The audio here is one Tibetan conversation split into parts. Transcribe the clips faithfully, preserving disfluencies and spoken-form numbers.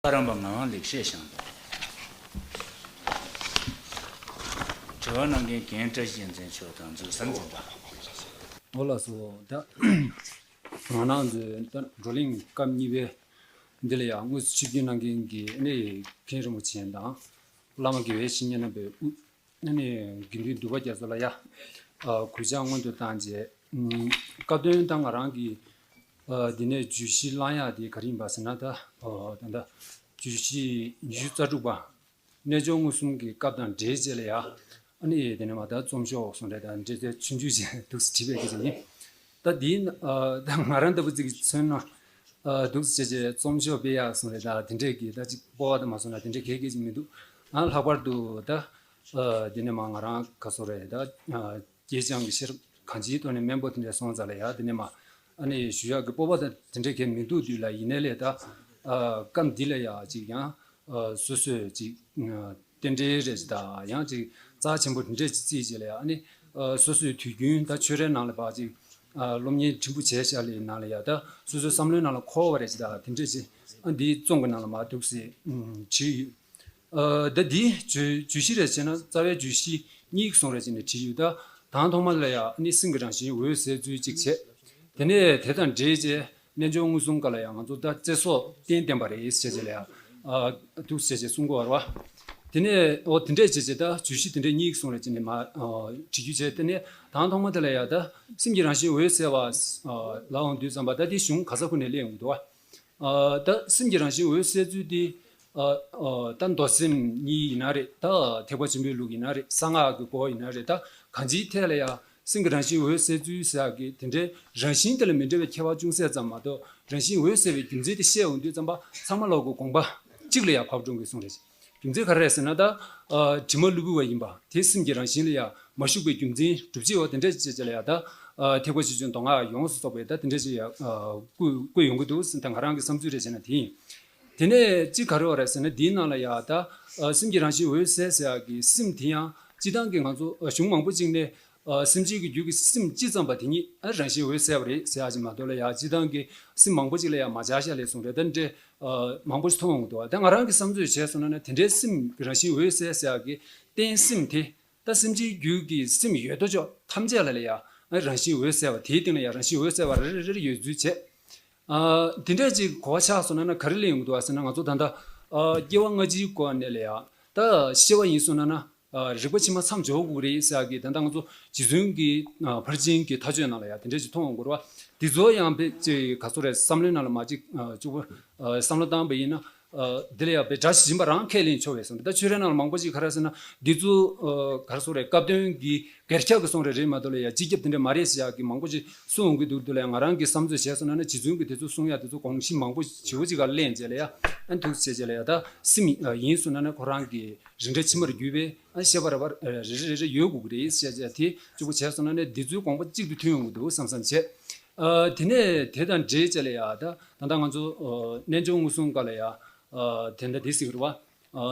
ལྷ་རམས་པ་ངག་དབང་ལེགས་བཤད་ཤང་དང་། དྲི་བ་གནང་མཁན་རྒན་བཀྲ་ཤིས་རྒྱལ་མཚན་མཆོག་དང་འཛུལ་ས་འཛིན་པ། འོ་ལགས་སོ། ད་ང་རང་ཚོའི་ད་བགྲོ་གླེང་སྐབས་གཉིས་པའི་འདི་ལ་ཡང་དངོས་སུ་ཆིབས་བསྒྱུར་གནང་མཁན་གྱི་ཨ་ནི་མཁན་རིན་པོ་ཆེ་དང་བླ་མ་དགེ་བའི་བཤེས་གཉེན་རྣམ་པའི་དབུ་ཨ་ནི་དགེ་འདུན་འདུས་པ་རྒྱ་མཚོ་ལ་ཡ་ཨ་གུས་ཕྱག་སྔོན་དུ་བཏང་རྗེས། ཨ་སྐབས་དོན་ད་ང་རང་གི་ཨ་འདི་ནས་བརྗོད་གཞི་བླང་ཡག་དེ་ག་རེ་ཡིན་པ་ཟེར་ན། ད་ཨ་ད་ལྟ་བརྗོད་གཞི་ཉི་ཤུ་རྩ་དྲུག་པ། རྣལ་འབྱོར་མངོན་སུམ་གྱི་སྐབས་དང་འབྲེལ་བྱས་ལ་ཡ། ཨ་ནི་དེ་ནས་མ་ད་རྩོམ་ཤོག་གསུང་རེ་དང་འབྲེལ་ཚད་ཆུང་ཆུང་ཞིག་འདུག་སེ་བྲིས་པའི་སྐད་ཆ་ཡིན། ད་འདིའི་ཨ་ད་ང་རང་ལྟ་བུ་ཅིག་མཚོན་ན། ཨ་འདུག་སེ་བྱས་བྱས་རྩོམ་ཤོག་སྤེལ་ཡག་གསུང་རེ་དང་དེ་འདྲས་ཀྱི་ད་ཅིག་སྤོབས་པ་དང་མ་སོང་ན་དེ་འདྲས་གལ་གལ་ཅིག་མི་འདུག་ཨ་ལྷག་པར་དུ་ད་ཨ་དེ་ནས་མ་ང་རང་ག་སོ་རེ་ད་ཨ་སྐྱེས་སྦྱངས་ཀྱི་ཤེས་རབ་གང་ཅིའི་ཐོག་ནས་དམན་པོ་དེ་འདྲས་སོང་ཙང་ལ་ཡ། དེ་ནས་མ་ཨ་ནི་ཞུ་ཡག་གི་སྤོབས་པ་དང་དེ་འདྲས་གལ་མི་འདུག་དུས་ལ་ཡིན་ནའི་ལས་ད་ཨ་སྐབས་འདི་ལ་ཡ་ཅིག་ཡང་། ཨ་སོ་སོས་ཅིག་ཨ་རྟེན་འབྲེལ་རེ་ཅིག་དང་ཡང་ཅིག་རྩ་ཆེན་པོ་དེ་འདྲས་ཅིག་བརྩིས་བྱས་ལ་ཡ། ཨ་ནི་ཨ་སོ་སོའི་དུས་རྒྱུན་ད་ཆོས་རའི་ནང་ལ་ཕར་ཅིག་ཨ་སློབ་གཉེར་ཕྲན་བུ་བྱས་བཞག་ལེ་ནང་ལ་ཡ། ད་སོ་སོའི་བསམ་བློའི་ནང་ལ་འཁོར་བ་རེ་ཅིག་དང་དེ་འདྲས་ཅིག་ཨ་འདིའི་རྩོམ་གྱི་ནང་ལ་མར་འདུག་སེ་ཨུམ་བྲིས་ཡོད། ཨ་ད་འདིའི་བརྗོད་བརྗོད་གཞི་རེ་བྱས་ན་རྩ་བའི་བརྗོད་གཞི་གཉིས་གསུང་རེ་བྱས་ནས་བྲིས་ཡོད། ད་དང་ཐོག་མ་ལ་ཡ་ཨ་ནི་སེམས་ཀྱི་རང་བཞིན་འོད་གསལ་ཚུལ་གཅིག་བྱས། དེ་ནས་དེ་དང་འབྲེལ་བྱས། རྣལ་འབྱོར་མངོན་སུམ་སྐབས་ལ་ཡང་ང་ཚོ་ད་རྩེ་སོགས་རྟེན་བརྟེན་པ་རེད་ཟེར་བྱས་ལ་ཡང་ཨ་འདུག་ཟེར་བྱས་གསུང་གི་ཡོད་རེད་བ། དེ་ནས་འོ་དེ་འདྲས་བྱས་བྱས་ད་བརྗོད་གཞི་དེ་འདྲས་གཉིས་གསུང་རེ་བྱས་ནས་མར་ཨ་བྲིས་རྒྱུ་བྱས། དེ་ནས་དང་ཐོག་མ་དེ་ལ་ཡང་ད་སེམས་ཀྱི་རང་བཞིན་འོད་གསལ་བ་ཨ་ལབ་ཡོང་དུས་ཙམ་པ་ད་དེ་གཞུང་ག་ས་ཁུལ་ནས་སླེབས་ཡོང་གི་འདུག་བ། ཨ་ད་སེམས་ཀྱི་རང་བཞིན་འོད་གསལ་ཚུལ་དེ་ཨ་ཨ་ད་མདོ་སེམས་གཉིས་ཡིན་ན་རེད། ད་ཐེག་པ་ཆེན་པོའི་ལུགས་ཡིན་ན་རེད། གསང་སྔགས་ཀྱི་སྐོར་ཡིན་ན་རེད། ད་གང་ཅིའི་ཐད་ལ་ཡང་། སེམས་ཀྱི་རང་བཞིན་འོད་གསལ་ཚུལ་ཟེར་ཡག་གི་དེ་འདྲའི་རང་བཞིན་དེ་ལ་མི་འདྲ་བའི་ཁྱད་པར་ཅུང་ཟད་ཙམ་མ་གཏོགས། རང་བཞིན་འོད་གསལ་བའི་རྒྱུ་མཚན་དེ་བཤད་ཡོང་དུས་ཙམ་པ་ཚང་མ་ལོག་གི་དགོངས་པ་གཅིག་ལ་ཡང་བབས་འགྲོ་གི་གསུང་རེད། རྒྱུ་མཚན་ག་རེ་རེད་ཟེར་ན། ད་ཨ་དྲི་མ་ལུ་བུ་བ་ཡིན་པ་དེ་སེམས་ཀྱི་རང་བཞིན་ལ་ཡང་མ་ཞུགས་པའི་རྒྱུ་མཚན་སྒྲུབ་བྱེད་འོ་དེ་འདྲ་ཅིག་བྱས་ལ་ཡང་། ད་ཨ་ཐེག་པ་ཆེ་ཆུང་མདོ་སྔགས་ཡོངས་སུ་རྫོགས་པའི་ད་དེ་འདྲ་ཅིག་ཡང་ཨ་བཀོད་བཀོད་ཡོང་གི་འདུག་ཟེར། ད་ང་རང་གི་བསམ་ཚུལ་རེད་བྱས་ན་དེ་ཡིན། དེ་ནས་གཅིག་ག་རེ་ཡོད་རེད་ཟེར་ན། འདིའི་ནང་ལ་ཡང་ད་ཨ་སེམས་ཀྱི་རང་བཞིན་འོད་གསལ་ཟེར་ཡག་གི་སེམས་དེ་ཡང་སྤྱིར་བཏང་གི་ང་ཚོ་ཨ་གཞུང་མང་པོ་ཅིག་ནས། ཨ་སེམས་ཅན་གྱི་རྒྱུད་ཀྱི་སེམས་གཅིག་ཙམ་པ་དེ་ཉིད་ཨ་རང་བཞིན་འོད་གསལ་བ་རེད་ཟེར་ཡག་ཅིག་མ་གཏོགས་ལ་ཡང་སྤྱིར་བཏང་གི་སེམས་མང་པོ་ཅིག་ལ་ཡང་མ་སྦྱར་བཞག་ལས་གསུངས་རེད། ད་འདྲ་ཨ་མང་པོ་ཞིག་མཐོང་ཡོང་གི་འདུག་ད་ང་རང་གི་བསམ་ཚོད་བྱས་སོང་ན་ན། དེ་འདྲའི་སེམས་རང་བཞིན་འོད་གསལ་ཟེར་ཡག་གི་རྟེན་སེམས་དེ། ད་སེམས་ཅན་རྒྱུད་ཀྱི་སེམས་ཡོད་དོ་ཅོག་ཐམས་ཅད་ལ་ལ་ཡང་ཨ་རང་བཞིན་འོད་གསལ་བ། དེའི་སྟེང་ལ་ཡང་རང་བཞིན་འོད་གསལ་བ་རེ་རེ་རེ་རེ་ཡོད་ཚུལ་བྱས། ཨ་དེ་འདྲ་ཅིག་གོ་བ་ཆགས་སོང་ན་ན་ག་རེ་ལས་ཡོང་གི་འདུག་ཟེར་ན། ང་ཚོ་ད་ལྟ་ཨ་སྐྱེ་བ་སྔ་ཕྱིའི་སྐོར་ནས་ལ་ཡང་ད་ཤེས་པ་ཡིན་སོང་ན་ན། ཨ་རིག་པ་ཕྱི་མ་མཚམས་འཇོག་དགོས་རེད་ཟེར་ཡག་གི། ད་ལྟ་ང་ཚོ་རྗེ་བཙུན་གྱི་ཨ་ཕར་ཕྱིན་གྱི་མཐའ་དཔྱོད་ནང་ལ་ཡང་དེ་འདྲ་ཞིག་མཐོང་ཡོང་གི་རེད་བ། འདི་ཚོ་ཡང་དཔེ་ཅིག་ག་ཚོད་རེད། བསམ་བློའི་ནང་ལ་མར་ཅིག་ཨ་གཅིག་པོ་ཨ་བསམ་བློ་བཏང་བ་ཡིན་ན། ཨ་འདི་ལ་ཡང་དཔེ་སྒྲ་ཇི་བཞིན་པ་རང་ཁས་ལེན་ཆོག་པའི་བཟོ་འདྲ། ད་ཆོས་རའི་ནང་ལ་མང་པོ་ཅིག་ག་རེ་ཟེར་ན། འདི་ཚོ་ཨ་ག་རེ་ཟེར་རེད། སྐབས་དོན་གྱི་སྒེར་ཁྱབ་ཀྱི་གསུང་རེ་རེད་མ་གཏོགས་ལ་ཡང་སྤྱི་ཁྱབ་དེ་འདྲ་མ་རེད་ཟེར་ཡག་གི་མང་པོ་ཅིག་གསུང་ཡོང་གི་འདུག་དུས་ལ་ཡང་། ང་རང་གི་བསམ་ཚོད་བྱས་སོང་ན་ན། རྗེ་བཙུན་གྱི་དེ་ཚོ་གསུང་ཡག་དེ་ཚོ་གོང་བཞིན་མང་པོ་ཞེ་པོ་ཅིག་ག་ལེན་བྱས་ལ་ཡང་། ཨ་འདུག་བྱས་བྱས་ལ་ཡང་ད་སེམས་ཡིན་སོང་ན་ན་ཁོ་རང་གི་རིགས་འདྲ་ཕྱི་མར་བརྒྱུད་པའི་ཨ་ཤེས་པ་རེ་བ་རེ་རེ་རེ་ཡོད་དགོས་ཀྱི་རེད་ཟེར་བྱས། དེ་གཅིག་པོ་བྱས་སོང་ན་ནས་འདི་ཚོའི་དགོངས་པ་གཅིག་ཏུ་མཐུན་ཡོང་གི་འདུག་བསམ་བསམ་བྱས། ཨ་དེ་ནས་དེ་དང་འབྲེལ་བྱས་ལ་ཡ་ད་ད་ལྟ་ང་ཚོ་ཨ་རྣལ་འབྱོར་མངོན་སུམ་སྐབས་ལ་ཡ་ཨ་དེ་འདྲ་དེ་ཟེར་གི་རེད་བ། ཨ་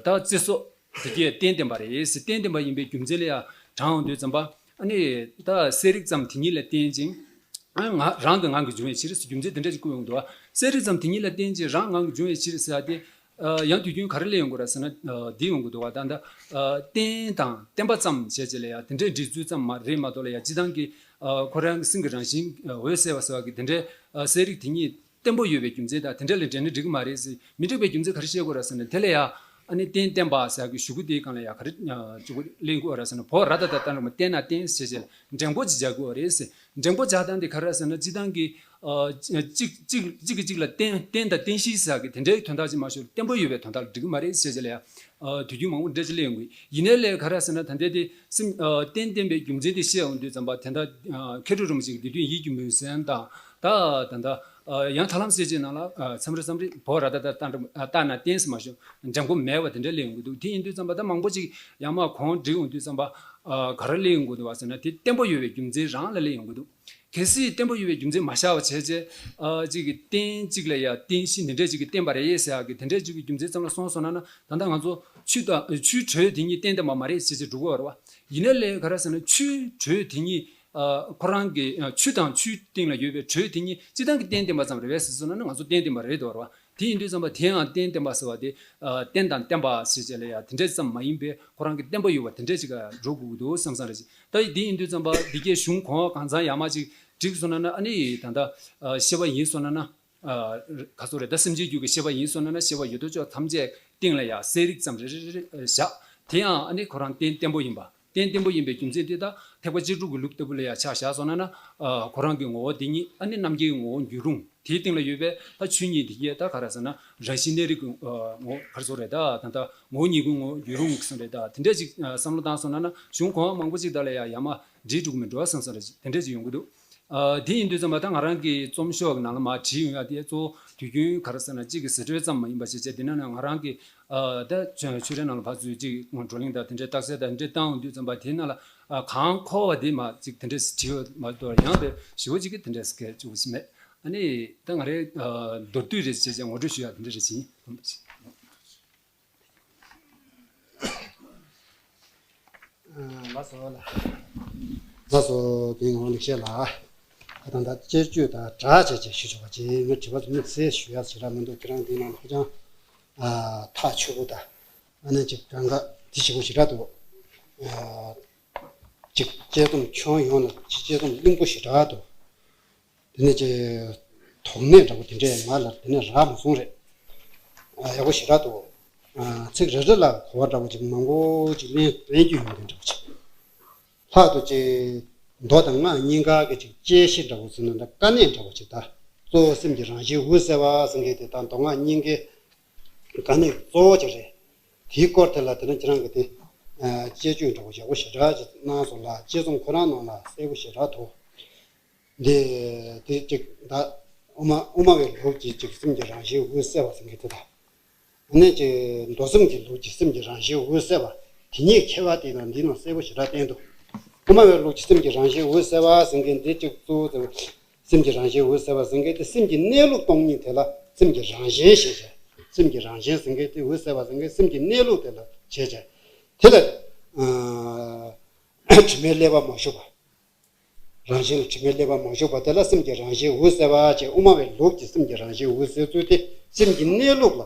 ད་རྩེ་སོགས་དེ་གས་རྟེན་བརྟེན་པ་རེད་ཟེར། རྟེན་བརྟེན་པ་ཡིན་པའི་རྒྱུ་མཚན་ལ་ཡ་དྲངས་ཡོང་དུས་ཙམ་པ། ཨ་ནི་ད་གསལ་རིག་ཙམ་དེ་ཉིད་ལ་བརྟེན་ཅིང་། ཨ་ང་རང་གི་ངང་གིས་འབྱུང་བའི་ཕྱིར་ཟེར། རྒྱུ་མཚན་དེ་འདྲ་ཞིག་བཀོད་ཡོང་གི་འདུག་བ། གསལ་རིག་ཙམ་དེ་ཉིད་ལ་བརྟེན་ཅིང་རང་ངང་གིས་འབྱུང་བའི་ཕྱིར་ཟེར་ཡ་དེ། ཨ་ཡང་དུས་རྒྱུན་ག་རེ་སླེབས་ཡོང་གི་རེད་ཟེར་ན། ཨ་འདི་ཡོང་གི་འདུག་བ། ད་ལྟ་ཨ་རྟེན་དང་བརྟེན་པ་ཙམ་བྱས་བྱས་ལ་ཡ་དེ་འདྲའི་འབྲེལ་ཚུལ་ཙམ་མ་རེད་མ་གཏོགས་ལ་ཡ། སྤྱིར་བཏང་གི་ཨ་ཁོ་རང་གི་སེམས་ཀྱི་རང་བཞིན་ཨ་འོད་གསལ་བ་ཟེར་བ་གི་དེ་འདྲའི་ཨ་གསལ་རིག་དེ་ཉིད་བརྟན་པོ་ཡོད་པའི་རྒྱུ་མཚན་དང་དེ་འདྲ་ལ་འབྲེལ་ན་འགྲིག་གི་མ་རེད་ཟེར། མི་འགྲིག་པའི་རྒྱུ་མཚན་ག་རེ་བཤད་དགོས་རེད་ཟེར་ན། དེ་ལ་ཡ་ཨ་ནི་རྟེན་བརྟེན་པ་ཟེར་གི་གཞུག་གུ་དེའི་སྒང་ལ་ཡ་ག་རེ་ཨ་གཅིག་པུ་གླེང་དགོས་རེད་ཟེར་ན། བོ་ར་ད་ད་ཏ་འགྲེང་བུ་བརྟེན་ན་བརྟེན་ཟེར་བྱས་འགྲེང་པོ་ཅིག་སྦྱར་དགོས་རེད་ཟེར། འགྲེང་པོ་སྦྱར་སྟངས་དེ་ག་རེ་རེད་ཟེར་ན། སྤྱིར་བཏང་གི་ཨ་གཅིག་གཅིག་གཅིག་གིས་གཅིག་ལ་བརྟེན། བརྟེན་དང་བརྟེན་གཞི་ཟེར་གི་དེ་འདྲའི་དོན་དག་ཅིག་མ་ཞུ། བརྟན་པོ་ཡོད་པའི་དོན་དག་ལ་འགྲིག་གི་མ་རེད་ཟེར་བྱས་ལ་ཡ། ཨ་དུས་རྒྱུན་མང་པོ་འདྲ་ཅིག་གླེང་དགོས། ཡིན་ནའི་ལས་ག་རེ་ཟེར་ན། ད་ལྟའི་དེ་སེམས་ཨ་རྟེན་བརྟེན་པའི་རྒྱུ་མཚན་དེ་བཤད་ཡོང་དུས་ཙམ་པ། དེ་འདྲ་ཨ་མཁས་གྲུབ་རིན་པོ་ཆེ་གི་སྡེ་བདུན་ཡིད་ཀྱི་མུན་སེལ་དང་། ད་ད་ལྟ་ཨ་ཡང་ཐར་ལམ་གསལ་བྱེད་ནང་ལ་ཨ་མཚམས་རེ་མཚམས་རེ་བོ་ར་ད་ད་ཏ་འགྲེང་བུ་ཨ་ཏ་ན་བརྟེན་ཟེར་མ་ཞུ། འགྲེང་པོ་མེད་པ་དེ་འདྲ་གླེང་ཡོང་གི་འདུག་དེ་ཡིན་དུས་ཙམ་པ་ད་མང་པོ་ཅིག་ཡང་མ་གོང་བསྒྲིགས་ཡོང་དུས་ཙམ་པ། ཨ་ག་རེ་གླེང་ཡོང་གི་འདུག་བ་ཟེར་ན། དེ་བརྟན་པོ་ཡོད་པའི་རྒྱུ་མཚན་རང་ལ་གླེང་ཡོང་གི་འདུག་གལ་སྲིད་བརྟན་པོ་ཡོད་པའི་རྒྱུ་མཚན་མ་ཤར་བ་བྱས་བྱས། ཨ་གཅིག་གི་རྟེན་གཅིག་ལ་ཡ་རྟེན་གཞི་འདི་འདྲས་གཅིག་གི་བརྟེན་པ་རེད་ཟེར་ཡག་གི་དེ་འདྲས་གཅིག་གི་རྒྱུ་མཚན་ཙམ་ལ་སོང་སོང་ན་ན། ད་ལྟ་ང་ཚོ་ཆུ་དང་ཆུའི་དྲོད་དེ་ཉིད་བརྟེན་བརྟེན་པ་མ་རེད་ཟེར་བྱས་འགྲོ་གི་ཡོད་རེད་བ། ཡིན་ནའི་ལས་ག་རེ་ཟེར་ན། ཆུའི་དྲོད་དེ་ཉིད་ཨ་ཁོ་རང་གི་ཨ་ཆུ་དང་ཆུའི་སྟེང་ལ་ཡོད་པའི་དྲོད་དེ་ཉིད་སྤྱིར་བཏང་གི་རྟེན་བརྟེན་པ་ཙམ་རེད་པས་ཟེར་སོང་ན་ན། ང་ཚོ་རྟེན་བརྟེན་པ་རེད་འདུག་བ། དེ་ཡིན་དུས་ཙམ་པ་དེའང་རྟེན་བརྟེན་པ་ཟེར་བ་དེ། ཨ། རྟེན་དང་བརྟེན་པ་ཟེར་བྱས་ལ་ཡང་དེ་འདྲ་ཙམ་མ་ཡིན་པའི་ཁོ་རང་གི་བརྟེན་པ་ཡོད་པ་དེ་འདྲ་ཅིག་འགྲོ་དགོས་ཀྱི་འདུག་བསམ་བསམ་རེད། ད་དེ་ཡིན་དུས་ཙམ་པ་འདི་གའི་གཞུང་གོང་འོག་གང་ཚང་ཡར་མར་ཅིག་བསྒྲིགས་སོང་ན་ན། ཨ་ནི་ད་ལྟ་ཨ་ཤེས་པ་ཡིན་སོང་ན་ན། ཨ། ག་ཚོད་རེད། ད་སེམས་ཅན་རྒྱུད་ཀྱི་ཤེས་པ་ཡིན་སོང་ན་ན། ཤེས་པ་ཡོད་དོ་ཅོག་ཐམས་ཅད་སྟེང་ལ་ཡང་གསལ་རིག་ཙམ་རེ་རེ་རེ་རེ་བཞག་དེ་ཡང་ཨ་ནི་ཁོ་རང་རྟེན་བརྟེན་པོ་ཡིན་པ། རྟེན་བརྟེན་པོ་ཡིན་པའི་རྒྱུ་མཚན་དེ་ད་ཐེག་པ་སྤྱི་སྒྲུབ་ཀྱི་ལུགས་ལྟ་བུ་ལ་ཡང་ཆ་བཞག་སོང་ན་ན། ཨ། ཁོ་རང་གི་ངོ་བོ་དེ་ཉིད། ཨ་ནི་རྣམ་མཁྱེན་གྱི་ངོ་བོ་འགྱུར་རུང་། དེའི་སྟེང་ལ་ཡོད་པའི་ད་ཆོས་ཉིད་དེ་གས་ད་ག་རེ་ཟེར་ན། རང་བཞིན་གནས་རིགས་ཀྱི་ཨ་ངོ་བོ་ག་རེ་ཟེར་རེད། ད་ད་ལྟ་ངོ་བོ་ཉིད་ཀྱི་ངོ་བོ་འགྱུར་རུང་གསུངས་རེད། ད་དེ་འདྲ་ཅིག་ཨ་བསམ་བློ་བཏང་སོང་ན་ན། གཞུང་གོང་མང་པོ་ཅིག་ད་ལ་ཡང་ཡར་མར་འདྲེས་འགྲོ་གི་མི་འགྲོ་བསམ་བསམ་རེད། དེ་འདྲ་ཅིག་ཡོང་གི་འདུག་ཨ། དེ་ཡིན་དུས་ཙམ་པ་ད་ང་རང་གི་རྩོམ་ཤོག་གི་ནང་ལ་མར་བྲིས་ཡོང་ཡ་དེ་གཙོ་བོ་དུས་རྒྱུན་ག་རེ་ཟེར་ན། གཅིག་གི་ཟིན་བྲིས་ཙམ་མ་ཡིན་པ་བྱས་བྱས། དེ་ནང་ན་ང་རང་གི་ཨ་ད་ཆོས་ཆོས་རའི་ནང་ལ་ཕར་ཚུར་གཅིག་བགྲོ་གླེང་དང་དེ་འདྲའི་རྟགས་གསལ་དང་དེ་འདྲའི་བཏང་ཡོང་དུས་ཙམ་པ། དེ་ནང་ལ་ཨ་གང་མཁོ་བ་དེ་མར་གཅིག་དེ་འདྲས་བྲིས་ཡོད་མ་གཏོགས། ཡང་དེ་ཞེ་པོ་ཅིག་གི་དེ་འདྲས་སྐད་བཅུག་ཞིག་མེད། ཨ་ནི་ད་ང་རའི་ཨ་མདོར་བསྡུས་རེ་བྱས་བྱས་ངོ་སྤྲོད་ཞུ་ཡ་དེ་འདྲ་རེ་བྱེད་ཡིན། ལགས་སོ། ལགས་སོ། རྒན་ངག་དབང་ལེགས་བཤད་ལགས། ད་ལྟ་དཔྱད་བརྗོད་དང་སྦྲགས་བྱས་བྱས་ཞུ་ཆོག་པ་ཅིག་ངས་དྲི་བ་དེ་ནི་གསལ་ཞུ་ཡ་ཞེ་དྲག་མི་འདུག་ཁྱེད་རང་འདི་ནང་ཧ་ཅང་ཨ་ཐག་ཆོད་པོ་དང་། ཨ་ནི་ཅིག་གང་ག་དེ་ཞེ་པོ་ཞེ་དྲག་འདུག་ཨ་ཅིག་དཔྱད་རྩོམ་ཁྱོན་ཡོངས་ལ་ཅིག་དཔྱད་རྩོམ་བརླིང་པོ་ཞེ་དྲག་འདུག་དེ་ནས་ཅིག་དོགས་གནད་འདྲ་པོ་དེ་འདྲས་ང་ལ་དེ་ནས་རག་མ་སོང་རེད། ཨ། ཡག་པོ་ཞེ་དྲག་འདུག་ཨ། ཚིག་རེ་རེ་ལ་གོ་བ་འདྲ་པོ་ཅིག་མང་པོ་ཅིག་ལེན་ལེན་རྒྱུ་ཡོང་མཁན་འདྲ་པོ་ཅིག་ལྷག་ཏུ་ཅིག་མདོ་དང་སྔགས་གཉིས་ཀ་གི་ཅིག་དཔྱད་གཞི་འདྲ་པོ་ཟེར་ན་ད་དཀའ་གནད་འདྲ་པོ་ཅིག་ད་གཙོ་བོ་སེམས་ཀྱི་རང་བཞིན་འོད་གསལ་བ་ཟེར་མཁན་དེ་ད་མདོ་སྔགས་གཉིས་ཀའི་དཀའ་གནད་གཙོ་བོ་ཅིག་རེད། དེའི་སྐོར་དེ་ལ་དེ་ནས་ཁྱེད་རང་གིས་དེ་ཨ་དཔྱད་བརྗོད་འདྲ་པོ་ཡག་པོ་ཞེ་དྲག་ཅིག་གནང་སོང་ལ། དཔྱད་རྩོམ་ཁོ་རང་ནང་ལ་གསལ་པོ་ཞེ་དྲག་འདུག་འདི་དེ་གཅིག་ད་དབུ་མ་དབུ་མ་པའི་ལུགས་ཀྱི་གཅིག་སེམས་ཀྱི་རང་བཞིན་འོད་གསལ་བ་ཟེར་མཁན་དེ་དང་། ཨ་ནི་གཅིག་མདོ་སེམས་ཀྱི་ལུགས་ཀྱི་སེམས་ཀྱི་རང་བཞིན་འོད་གསལ་བ། དེ་གཉིས་ཁྱད་པར་དེ་དང་འདི་ནང་གསལ་པོ་ཞེ་དྲག་བསྟན་འདུག་དབུ་མ་པའི་ལུགས་ཀྱི་སེམས་ཀྱི་རང་བཞིན་འོད་གསལ་བ་ཟེར་མཁན་འདི་གཅིག་གཙོ་བོ་དེ། སེམས་ཀྱི་རང་བཞིན་འོད་གསལ་བ་ཟེར་མཁན་དེ་སེམས་ཀྱི་གནས་ལུགས་སྟོང་ཉིད་དེ་ལ་སེམས་ཀྱི་རང་བཞིན་ཞེས་བྱ། སེམས་ཀྱི་རང་བཞིན་ཟེར་མཁན་དེ། འོད་གསལ་བ་ཟེར་མཁན་སེམས་ཀྱི་གནས་ལུགས་དེ་ལ་བྱས་བྱས། དེ་ལ་ཨ་དྲི་མའི་ཀླད་པ་མ་ཞུགས་པ། རང་བཞིན་ལ་དྲི་མའི་ཀླད་པ་མ་ཞུགས་པ་དེ་ལ་སེམས་ཀྱི་རང་བཞིན་འོད་གསལ་བ་ཅེས། དབུ་མ་པའི་ལུགས་ཀྱི་སེམས་ཀྱི་རང་བཞིན་འོད་གསལ་ཚུལ་དེ། སེམས་ཀྱི་གནས་ལུགས་ལ་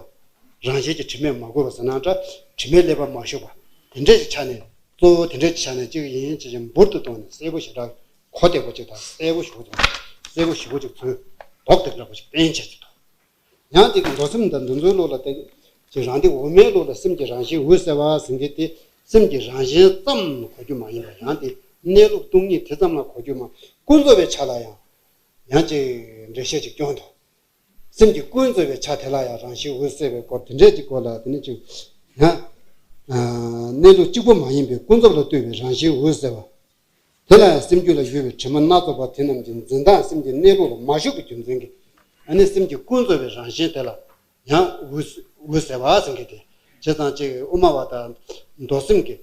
རང་བཞིན་གྱི་དྲི་མས་མ་གོས་པ་ཟེར་ན་འདྲ། དྲི་མའི་ཀླད་པ་མ་ཞུགས་པ་དེ་འདྲ་ཞིག་ཆ་ནས། གཙོ་བོ་དེ་འདྲ་ཞིག་ཆ་ནས་གཅིག་ཡིན་ཅེས་འབུར་དུ་བཏོན་ནས་གསལ་པོ་ཞེ་དྲག་གོ་བདེ་པོ་ཅིག་དང་། གསལ་པོ་ཞེ་པོ་ཅིག་གསལ་པོ་ཞེ་པོ་ཅིག་ཚུལ་དོགས་སྡུག་འདྲ་པོ་ཞིག་བསྟན་བྱས་ཅིག་འདུག་ཡང་དེ་མདོ་སེམས་དང་འདུལ་འཛོལ་ལུགས་ལ་བརྟེན་ཅིང་། རང་སྡེ་འོག་མའི་ལུགས་ལ་སེམས་ཀྱི་རང་བཞིན་འོད་གསལ་བ་ཟེར་མཁན་དེ། སེམས་ཀྱི་རང་བཞིན་ཙམ་གོ་རྒྱུ་མ་ཡིན་པར། ཡང་དེ་གནས་ལུགས་སྟོང་ཉིད་དེ་ཙམ་ལ་གོ་རྒྱུ་མ། ཀུན་རྫོབ་པའི་ཆ་ལ་ཡང་ཡང་ཅིག་འགྲེལ་བཤད་ཅིག་སྐྱོན་འདུག་སེམས་ཀྱི་ཀུན་རྫོབ་པའི་ཆ་དེ་ལ་ཡང་རང་བཞིན་འོད་གསལ་བའི་སྐོར་དེ་འདྲས་ཀྱི་སྐོར་ལ། དེ་ནི་ཅིག་ཡང་གནས་ལུགས་གཅིག་པུ་མ་ཡིན་པའི་ཀུན་རྫོབ་ལ་ལྟོས་པའི་རང་བཞིན་འོད་གསལ་བ། དེ་ལ་ཡང་སེམས་རྒྱུད་ལ་ཡོད་པའི་དྲི་མ་སྣ་ཚོགས་པ་དེ་རྣམས་ཀྱི་འཛིན་སྟངས་སེམས་ཀྱི་གནས་ལུགས་ལ་མ་ཞུགས་པའི་རྒྱུ་མཚན་གྱིས། ཨ་ནི་སེམས་ཀྱི་ཀུན་རྫོབ་པའི་རང་བཞིན་དེ་ལ་ཡང་འོད་འོད་གསལ་བ་ཟེར་མཁན་དེ། བྱས་ཙང་གཅིག་དབུ་མ་པ་དང་མདོ་སེམས་ཀྱི་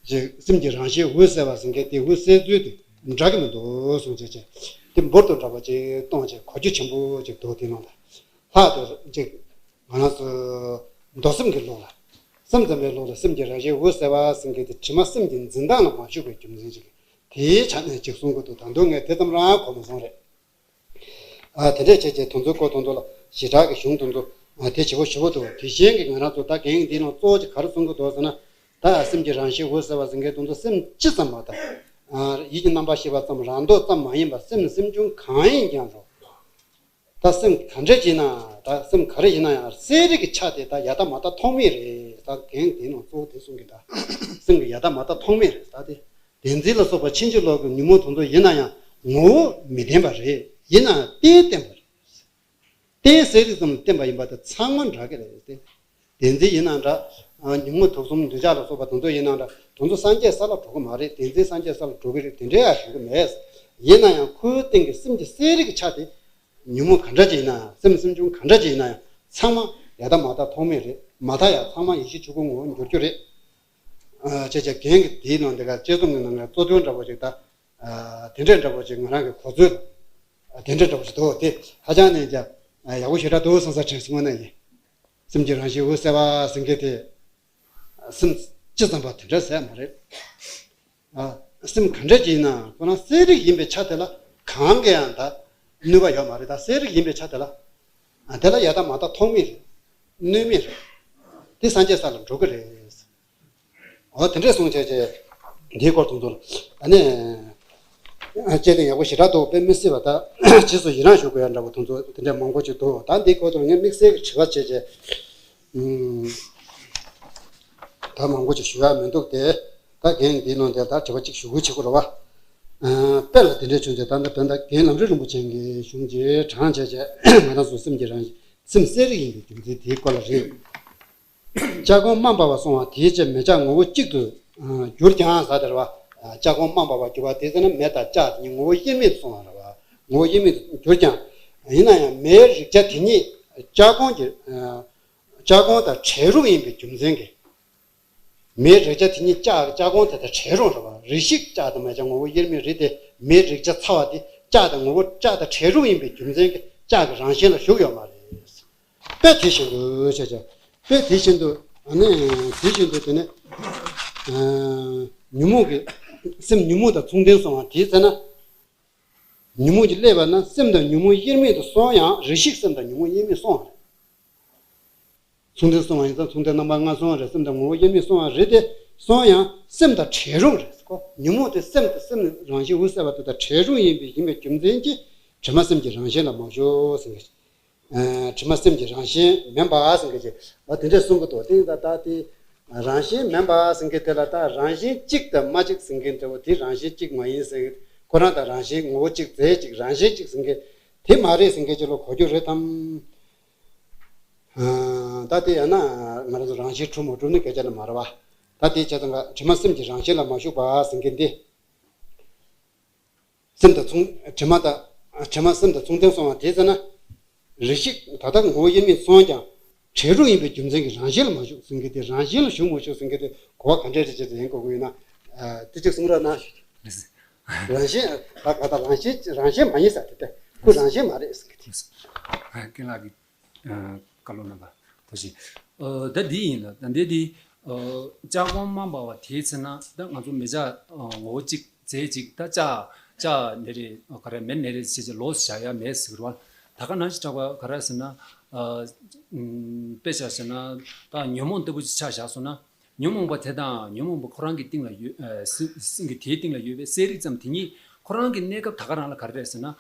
ཅིག་སེམས་ཀྱི་རང་བཞིན་འོད་གསལ་བ་ཟེར་མཁན་དེ། འོད་གསལ་ཚུལ་དེ་འདྲ་གི་མི་འདུག་གསུངས་བྱས་བྱས། དེ་འབུར་དུ་འདྲ་པོ་ཅིག་གཏོང་བྱས་གོ་རྒྱུ་ཆེན་པོ་ཅིག་འདུག་དེ་ནང་ལ་ལྷག་ཏུ་ཅིག་ང་རང་ཚོ་མདོ་སེམས་ཀྱི་ལུགས་ལ། སེམས་ཙམ་པའི་ལུགས་ལ་སེམས་ཀྱི་རང་བཞིན་འོད་གསལ་བ་ཟེར་མཁན་དེ་དྲི་མ་སེམས་ཀྱི་འཛིན་སྟངས་ལ་མ་ཞུགས་པའི་རྒྱུ་མཚན་ཅིག་དེའི་ཆ་ནས་ཅིག་གསུང་གི་འདུག་ད་དུང་ངས་དེ་ཙམ་རང་གོ་མ་སོང་རེད། ཨ། དེ་འདྲས་བྱས་བྱས་དེ་ཚོའི་སྐོར་དེ་ཚོ་ལ་ཞེ་དྲག་གི་གཞུང་དེ་ཚོ་ཨ་དེ་ཞེ་པོ་ཞེ་པོ་འདུག་དེ་བཞིན་གྱི་ང་རང་ཚོ་ད་རྒན་འདིའི་ནང་གཙོ་བོ་ཅིག་ག་རེ་གསུང་གི་འདུག་ཟེར་ན། ད་སེམས་ཀྱི་རང་བཞིན་འོད་གསལ་བ་ཟེར་མཁན་དེ་ཚོ་སེམས་སྤྱི་ཙམ་པ་དང་། ཨ། ཡིད་ཀྱི་རྣམ་པར་ཤེས་པ་ཙམ་རང་ལྡོག་ཙམ་མ་ཡིན་པར་སེམས་སེམས་བྱུང་གང་ཡིན་ཀྱང་རུང་། ད་སེམས་ག་འདྲ་ཅིག་ཡིན་ན། ད་སེམས་ག་རེ་ཡིན་ན་ཡང་གསལ་རིག་གི་ཆ་དེ་ད་ཡ་ད་མ་ད་ཐོགས་མེད་རེད། ད་རྒན་དེའི་ནང་གཙོ་བོ་དེ་གསུང་གི། ད་སེམས་ཀྱི་ཡ་ད་མ་ད་ཐོགས་མེད་རེད། ད་དེ་བདེན་འཛིན་ལ་སོགས་པ་ཕྱིན་ཅི་ལོག་གི་ཉོན་མོངས་དེ་ཚོ་ཡིན་ན་ཡང་ངོ་བོ་མི་བདེན་པ་རེད། ཡིན་ན་ཡང་རྟེན་བརྟེན་པ་རེད། རྟེན་གསལ་རིག་ཙམ་བརྟེན་པ་ཡིན་པ་དེ་ཚང་མ་འདྲ་གི་རེད་དེ། བདེན་འཛིན་ཡིན་ན་འདྲ། ཨ། ཉོན་མོངས་དུག་གསུམ་འདོད་ཆགས་ལ་སོགས་པ་དེ་ཚོ་ཡིན་ན་འདྲ། དེ་ཚོ་སངས་རྒྱས་ས་ལ་འགྲོ་གི་མ་རེད། བདེན་འཛིན་སངས་རྒྱས་ས་ལ་འགྲོ་གི་རེད། དེ་འདྲའི་ཡང་ཞུ་གི་མེད། ཡིན་ན་ཡང་ཁོའི་སྟེང་གི་སེམས་ཀྱི་གསལ་རིག་གི་ཆ་དེ། ཉོན་མོངས་ག་འདྲ་ཅིག་ཡིན་ན་ཡང་། སེམས་སེམས་བྱུང་ག་འདྲ་ཅིག་ཡིན་ན་ཡང་ཚང་མ་ཡ་ད་མ་ད་ཐོགས་མེད་རེད། མ་ད་ཡང་ཚང་མ་ཡེ་ཤེས་ཆོས་སྐུ་ངོ་བོར་འགྱུར་རྒྱུ་རེད། ཨ། བྱས་བྱས་རྒན་གྱིས་དེའི་ནང་དེ་ག་དཔྱད་རྩོམ་གྱི་ནང་ལ་གཙོ་དོན་འདྲ་པོ་ཅིག་ད། ཨ། དེ་འདྲས་འདྲ་པོ་ཅིག་ང་རང་གིས་གོ་ཚོད། ཨ། དེ་འདྲས་འདྲ་པོ་ཅིག་འདུག་དེ་ཧ་ཅང་ནས་ཀྱང་ཡག་པོ་ཞེ་དྲག་འདུག་བསམ་ས་དྲན་སོང་ན་ཡིན། སེམས་ཀྱི་རང་བཞིན་འོད་གསལ་བ་ཟེར་མཁན་དེ། སེམས་སྤྱི་ཙམ་པ་དེ་འདྲ་ཟེར་མ་རེད། ཨ། སེམས་ག་འདྲ་ཅིག་ཡིན་ན་ཁོ་རང་གསལ་རིག་ཡིན་པའི་ཆ་དེ་ལ་གང་གིས་ཡང་ད་ནུས་པ་ཡོད་མ་རེད། ད་གསལ་རིག་ཡིན་པའི་ཆ་དེ་ལ། དེ་ལ་ཡ་དག་མ་དག་ཐོགས་མེད་རེད། གནོད་མེད་རེད། དེ་སངས་རྒྱས་ས་ལ་འགྲོ་གི་རེད། འོ་དེ་འདྲས་གསུངས་བྱས་བྱས། འདིའི་སྐོར་དུ་འདུག་ཨ་ནི། དཔྱད་གླེང་ཡག་པོ་ཞེ་དྲག་འདུག་དཔེ་མི་སྲིད་པ་ད། རྗེས་སུ་ཡི་རང་ཞུ་དགོས་ཡ་འདྲ་པོ་དེ་ཚོ་དེ་འདྲས་མང་པོ་ཅིག་འདུག་ད་འདིའི་སྐོར་དུ་ངས་དམིགས་བསལ་གྱི་དྲི་བ་བྱས་བྱས། ཨུམ། ད་མང་པོ་ཅིག་ཞུ་ཡ་མི་འདུག་སྟེ། ད་རྒན་འདིའི་ནང་དེ་ད་དྲི་བ་གཅིག་ཞུ་དགོས་བྱེད་དགོས་རེད་བ། ཨ། དཔེ་ལ་དེ་འདྲས་བྱུང་ཚེ་ད་ལྟ་བན་ད་རྒན་ལམ་རིམ་རིན་པོ་ཆེ་གི་གཞུང་གི་གྲངས་བྱས་བྱས་ང་རང་ཚོ་སེམས་ཀྱི་རང་སེམས་གསལ་རིག་ཡིན་པའི་རྒྱུ་མཚན་དེའི་སྐོར་ལ་རེད། ལྕགས་གོང་དམའ་འབར་བ་སོང་བ་དེའི་ཚེ་མེ་ལྕགས་ངོ་བོ་གཅིག་ཏུ་གྱུར་ཀྱང་ཟེར་དེ་རེད་བ། ལྕགས་གོང་དམའ་འབར་བར་གྱུར་པ་དེའི་ཚེ་ན་མེ་དང་ལྕགས་དེ་གཉིས་ངོ་བོ་དབྱེར་མེད་དུ་སོང་བ་རེད་བ། ངོ་བོ་དབྱེར་མེད་དུ་གྱུར་ཀྱང་། ཡིན་ན་ཡང་མེའི་རེག་བྱ་དེ་གཉིས་ལྕགས་གོང་གི་ལྕགས་གོང་དང་བྲལ་རུང་ཡིན་པའི་རྒྱུ་མཚན་གྱིས། མེའི་རེག་བྱ་དེ་གཉིས་ལྕགས་ཀྱི་ལྕགས་གོང་དེ་དང་བྲལ་རུང་རེད་བ། རེ་ཞིག་ལྕགས་དང་མེ་ལྕགས་ངོ་བོ་དབྱེར་མེད་རེད་དེ། མེའི་རེག་བྱ་ཚ་བ་དེ་ལྕགས་དང་ངོ་བོ་ལྕགས་དང་བྲལ་རུང་ཡིན་པའི་རྒྱུ་མཚན་གྱིས་ལྕགས་ཀྱི་རང་བཞིན་ལ་ཞུགས་ཡོད་མ་རེད། དཔེ་དེ་བཞིན་དུ་བྱས་བྱས། དཔེ་དེ་བཞིན་དུ་ཨ་ནི་དེ་བཞིན་དུ་དེ་ནི། ཨ། ཉོན་མོངས་ཀྱི་སེམས་ཉོན་མོངས་དང་མཚུངས་ལྡན་སོང་བ་དེའི་ཚེ་ན། ཉོན་མོངས་ཀྱིས་བསླད་པ་ན་སེམས་དང་ཉོན་མོངས་དབྱེར་མེད་དུ་སོང་ཡང་རེ་ཞིག་སེམས་དང་ཉོན་མོངས་དབྱེར་མེད་སོང་བ་རེད། མཚུངས་ལྡན་སོང་བ་ཡིན་ཙང་མཚུངས་ལྡན་རྣམ་པ་ལྔ་སོང་བ་རེད། སེམས་དང་ངོ་བོ་དབྱེར་མེད་སོང་བ་རེད་དེ། སོང་ཡང་སེམས་དང་བྲལ་རུང་རེད་ཀོ། ཉོན་མོངས་དེ་སེམས་དང་སེམས་རང་བཞིན་འོད་གསལ་བ་དེ་དང་བྲལ་རུང་ཡིན་པའི་ཡིན་པའི་རྒྱུ་མཚན་གྱིས་དྲི་མ་སེམས་ཀྱི་རང་བཞིན་ལ་མ་ཞུགས་ཟེར་གི། ཨ། དྲི་མ་སེམས་ཀྱི་རང་བཞིན་མིན་པ་ཟེར་གི་ཅིག་ཨ་དེ་འདྲས་གསུང་གི་འདུག་དེ་ད་ལྟ་དེ་རང་བཞིན་མིན་པ་ཟེར་གི་དེ་ལ་ད་རང་བཞིན་གཅིག་དང་མ་གཅིག་ཟེར་གི་འདྲ་བོ་དེ་རང་བཞིན་གཅིག་མ་ཡིན་ཟེར་གི། ཁོ་རང་དང་རང་བཞིན་ངོ་བོ་གཅིག་རྫས་གཅིག་རང་བཞིན་གཅིག་ཟེར་གི་དེ་མ་རེད་ཟེར་གི་ཅིག་ལ་གོ་རྒྱུ་རེད་དམ། ཨ། ད་དེ་ཡང་ན་ང་རང་ཚོ་རང་བཞིན་གྲུབ་མ་གྲུབ་ནི་སྐད་ཆ་ནི་མ་རེད་བ། ད་དེ་བྱས་ཙང་ཀ་དྲི་མ་སེམས་ཀྱི་རང་བཞིན་ལ་མ་ཞུགས་པ་ཟེར་གི་འདི། སེམས་དང་མཚུངས། དྲི་མ་དང་། དྲི་མ་སེམས་དང་མཚུངས་ལྡན་སོང་བ་དེའི་ཚེ་ན། རེ་ཞིག་ད་ལྟ་ངོ་བོ་དབྱེར་མེད་སོང་ཀྱང་། བྲལ་རུང་ཡིན་པའི་རྒྱུ་མཚན་གྱིས་རང་བཞིན་ལ་མ་ཞུགས་ཟེར་གི་དེ་རང་བཞིན་ལ་ཞུགས་མ་ཞུགས་ཟེར་གི་དེ་གོ་བ་ག་འདྲས་རེ་བྱས་ཏེ་ཡིན་དགོས་ཀྱི་ཡིན་ན། དེ་གཅིག་གསུང་རོགས་གནང་ཞུ། རང་བཞིན་ད་ག་ད་རང་བཞིན་རང་བཞིན་མ་ཡིན་ཟེར་དེ་དེ་ཁོ་རང་བཞིན་མ་རེད་ཟེར་གི་དེ། ཀུན་ལགས་ཀྱིས། ཨ། བཀའ་སློབ་གནང་བ་ཐུགས་རྗེ་ཆེ། ཨ། ད་འདི་ཡིན་ལ་ད་འདི་འདི། ཨ། ལྕགས་གོང་དམའ་འབར་བ་དེའི་ཚེ་ན་ད་ང་ཚོ་མེ་ལྕགས། ཨ། ངོ་བོ་གཅིག་རྫས་གཅིག་ད་ལྕགས་ལྕགས་ནི་རེད། ག་རེ་མེ་ནི་རེད་ཟེར་ཅིག་ལོགས་སུ་བཞག་ཡ་མེད་ཟེར་བ། ད་ག་ནང་བཞིན་གྲགས་པ་ག་རེ་ཟེར་ན། ཨ། ཨུམ། དཔེ་ཆ་ཟེར་ན་ད་ཉོན་མོངས་ལྟ་བུ་ཅིག་ཆ་བཞག་སོང་ན། ཉོན་མོངས་པ་དེ་དང་ཉོན་མོངས་པ་ཁོ་རང་གི་སྟེང་ལ་ཡོད། ཨ། སེམས་སེམས་ཀྱི་དེའི་སྟེང་ལ་ཡོད་པའི་གསལ་རིག་ཙམ་དེ་གཉིས་ཁོ་རང་གི་གནས་སྐབས་ད་ག་རང་ལ་ག་རེ་རེད་ཟེར་ན། ཨ།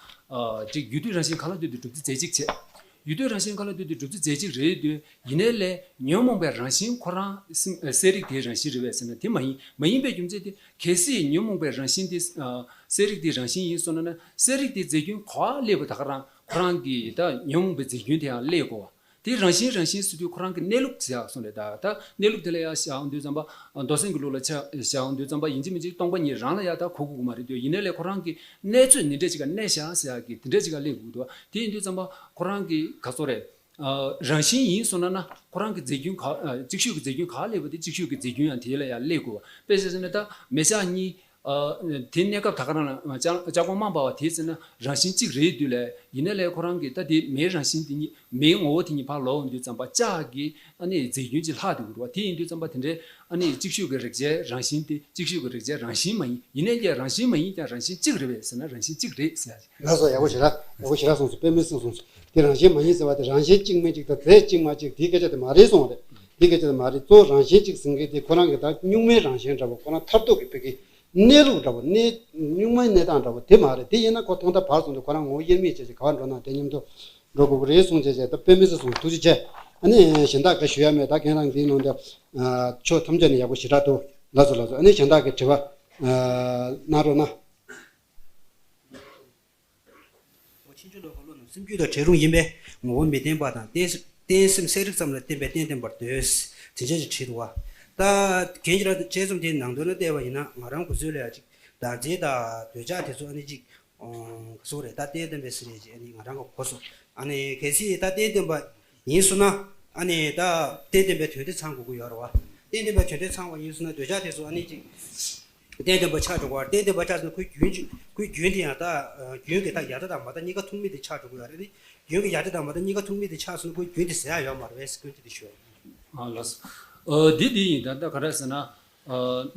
ཅིག་ཡུལ་དུས་རང་བཞིན་གང་ལ་ལྟོས་ཏེ་གྲུབ་ཚུལ་རྫས་གཅིག་བྱས། ཡུལ་དུས་རང་བཞིན་གང་ལ་ལྟོས་ཏེ་གྲུབ་ཚུལ་རྫས་གཅིག་རེད་དུས་ཡིན་ནའི་ལས་ཉོན་མོངས་པའི་རང་བཞིན་ཁོ་རང་སེམས། ཨ། གསལ་རིག་དེའི་རང་བཞིན་རེད་པས་ཟེར་ན་དེ་མ་ཡིན། མ་ཡིན་པའི་རྒྱུ་མཚན་དེ་གལ་སྲིད་ཉོན་མོངས་པའི་རང་བཞིན་དེ། ཨ། གསལ་རིག་དེའི་རང་བཞིན་ཡིན་སོང་ན་ན་གསལ་རིག་དེའི་རྫས་རྒྱུན་ག་པར་སླེབས་པ་ད་ག་རང་ཁོ་རང་གི་ད་ཉོན་མོངས་པའི་རྫས་རྒྱུན་དེ་ཡང་སླེབས་དགོས་པ། དེ་རང་བཞིན་རང་བཞིན་ཟེར་དུས་ཁོ་རང་གི་གནས་ལུགས་ཟེར་ཡག་སོང་རེད། ད་ད་གནས་ལུགས་དེ་ལ་ཡང་བཞག་འོང་དུས་ཙམ་པ། མདོ་སེམས་ཀྱི་ལུགས་ལ་ཆ་བཞག་འོང་དུས་ཙམ་པ་ཡིན་གཅིག་མིན་གཅིག་སྟོང་པ་ཉིད་རང་ལ་ཡང་ད་གོ་དགོས་ཀྱི་མ་རེད་དུས་ཡིན་ནའི་ལས་ཁོ་རང་གི་གནས་ཚུལ་འདི་འདྲ་ཅིག་ག་གནས་བཞག་ཟེར་ཡག་གི་དེ་འདྲ་ཅིག་ག་སླེབས་དགོས་འདུག་དེ་ཡིན་དུས་ཙམ་པ་ཁོ་རང་གི་ག་ཚོད་རེད། ཨ། རང་བཞིན་ཡིན་སོང་ན་ན་ཁོ་རང་གི་རྫས་རྒྱུན་ག། ཨ། ཅིག་ཤོས་ཀྱི་རྫས་རྒྱུན་ག་སླེབས་པ་དེ་ཅིག་ཤོས་ཀྱི་རྫས་རྒྱུན་ཡང་དེ་ལ་ཡང་སླེབས་དགོས་པ། དཔེ་བཞག་ཟེར་ན་ད་མེ་ལྕགས་གཉིས། ཨ། དེ་གནས་སྐབས་ད་ག་རང་ལ་ལྕགས་ལྕགས་གོང་དམའ་འབར་བ་དེའི་ཚེ་ན་རང་བཞིན་གཅིག་རེད་དུས་ལས་ཡིན་ནའི་ལས་ཁོ་རང་གི་ད་དེ་མེའི་རང་བཞིན་དེ་གཉིས་མེའི་ངོ་བོ་དེ་གཉིས་ཕར་ལོག་འོང་དུས་ཙམ་པ་ལྕགས་ཀྱི་ཨ་ནི་རྫས་རྒྱུན་གཅིག་ལྷག་འདུག་རེད་བ། དེ་ཡིན་དུས་ཙམ་པ་དེ་འདྲའི་ཨ་ནི་ཅིག་ཤོས་ཀྱི་རེག་བྱའི་རང་བཞིན་དེ་ཅིག་ཤོས་ཀྱི་རེག་བྱའི་རང་བཞིན་མ་ཡིན། ཡིན་ནའི་ཀྱང་རང་བཞིན་མ་ཡིན་ཀྱང་རང་བཞིན་གཅིག་རེད་པས་ཟེར་ན་རང་བཞིན་གཅིག་རེད་ཟེར་ཡ་ཅིག་ལགས་སོ། ཡག་པོ་ཞེ་དྲག་ཡག་པོ་ཞེ་དྲག་གསུངས་སོང་། དཔེ་མི་སྲིད་གསུངས་སོང་། དེ་རང་བཞིན་མ་ཡིན་ཟེར་བ་དེ་རང་བཞིན་གཅིག་མིན་གཅིག་དང་རྫས་གཅིག་མ་གཅིག་དེའི་སྐད་ཆ་དེ་མ་རེད་གསུངས་པ་རེད། དེའི་སྐད་ཆ་དེ་མ་རེད། གཙོ་བོ་རང་བཞིན་གཅིག་ཟེར་མཁན་དེ་ཁོ་རང་གི་ད་གཉུག་མའི་རང་བཞིན་འདྲ་པོ་ཁོ་རང་མཐར་ཐུག་གི་བོད་ཀྱི་གནས་ལུགས་འདྲ་པོ་གནས་གཉུག་མའི་གནས་སྟངས་འདྲ་པོ་དེ་མ་རེད། དེ་ཡིན་ན་ཁོ་ཐོག་མཐའ་བར་གསུམ་དུ་ཁོ་རང་ངོ་བོ་དབྱེར་མེད་བྱས་བྱས་ག་པར་འགྲོ་ན་དེ་མཉམ་དུ་འགྲོ་དགོས་ཀྱི་རེད་གསུངས་བྱས་བྱས་ད་དཔེ་མི་སྲིད་གསུངས། ཐུགས་རྗེ་ཆེ། ཨ་ནི་གཞན་དག་ག་ཞུ་ཡ་མེད། ད་ཁྱེད་རང་འདིའི་ནང་དུ་ཕྱོགས་ཐམས་ཅད་ནས་ཡག་པོ་ཞེ་དྲག་འདུག་ལགས་སོ་ལགས་སོ། ཨ་ནི་གཞན་དག་གི་དྲི་བ་གནང་རོགས་གནང་། ཕྱིན་ཅི་ལོག་གི་བློ་རྣམས་སེམས་རྒྱུད་དང་བྲལ་རུང་ཡིན་པས་ངོ་བོ་མི་བརྟན་པ་དང་རྟེན་རྟེན་སེམས་གསལ་རིག་ཙམ་ལ་བརྟེན་པའི་རྟེན་བརྟན་པར་འདོད། དེ་འདྲ་ཞིག་བྲིས་འདུག་བ། ད་རྒན་གྱིས་ར་དཔྱད་རྩོམ་དེའི་ནང་དོན་ལ་བལྟས་པ་ཡིན་ན་ང་རང་གི་ཚོད་ལ་ཡ་ཅིག་བདག་འཛིན་དང་འདོད་ཆགས་དེ་ཚོ་ཨ་ནི་ཅིག་ཨོ་ག་སོག་རེད། ད་རྟེན་བརྟན་པའི་ཟེར་རེད་ཅིག་ཨ་ནི་ང་རང་གི་གོ་སོང་། ཨ་ནི་གལ་སྲིད་ད་རྟེན་བརྟན་པ་ཡིན་སོང་ན་ཨ་ནི་ད་རྟེན་བརྟན་པའི་དོན་དེ་ཚང་དགོས་ཀྱི་ཡོད་རེད་བ། རྟེན་བརྟན་པའི་དོན་དེ་ཚང་བ་ཡིན་སོང་ན་འདོད་ཆགས་དེ་ཚོ་ཨ་ནི་ཅིག་རྟེན་བརྟན་པ་ཆགས་འགྲོ་གི་བ། རྟེན་བརྟན་པ་ཆགས་ཟིན་ན་ཁོའི་རྒྱུན་གྱི་ཁོའི་རྒྱུན་དེ་ཡང་ད་རྒྱུན་གྱི་ད་ཡར་ལྟ་དང་མར་ལྟ་གཉིས་ཀ་ཐུག་མིན་དེ་ཆགས་འགྲོ་གི་ཡོད་རེད། རྒྱུན་གྱི་ཡར་ལྟ་དང་མར་ལྟ་གཉིས་ཀ་ཐུག་མིན་དེ་ཆགས་སོང་ན་ཁོའི་རྒྱུན་དེ་ཟད་ཡག་ཡོད་མ་རེད་པས་ཟེར་སྐྱོན་དེ་དེ་ཞུ། ཨ་ལགས་སོ། ཨ་འདི་འདི་ཡིན། ད་ལྟ་ག་རེ་ཟེར་ན། ཨ་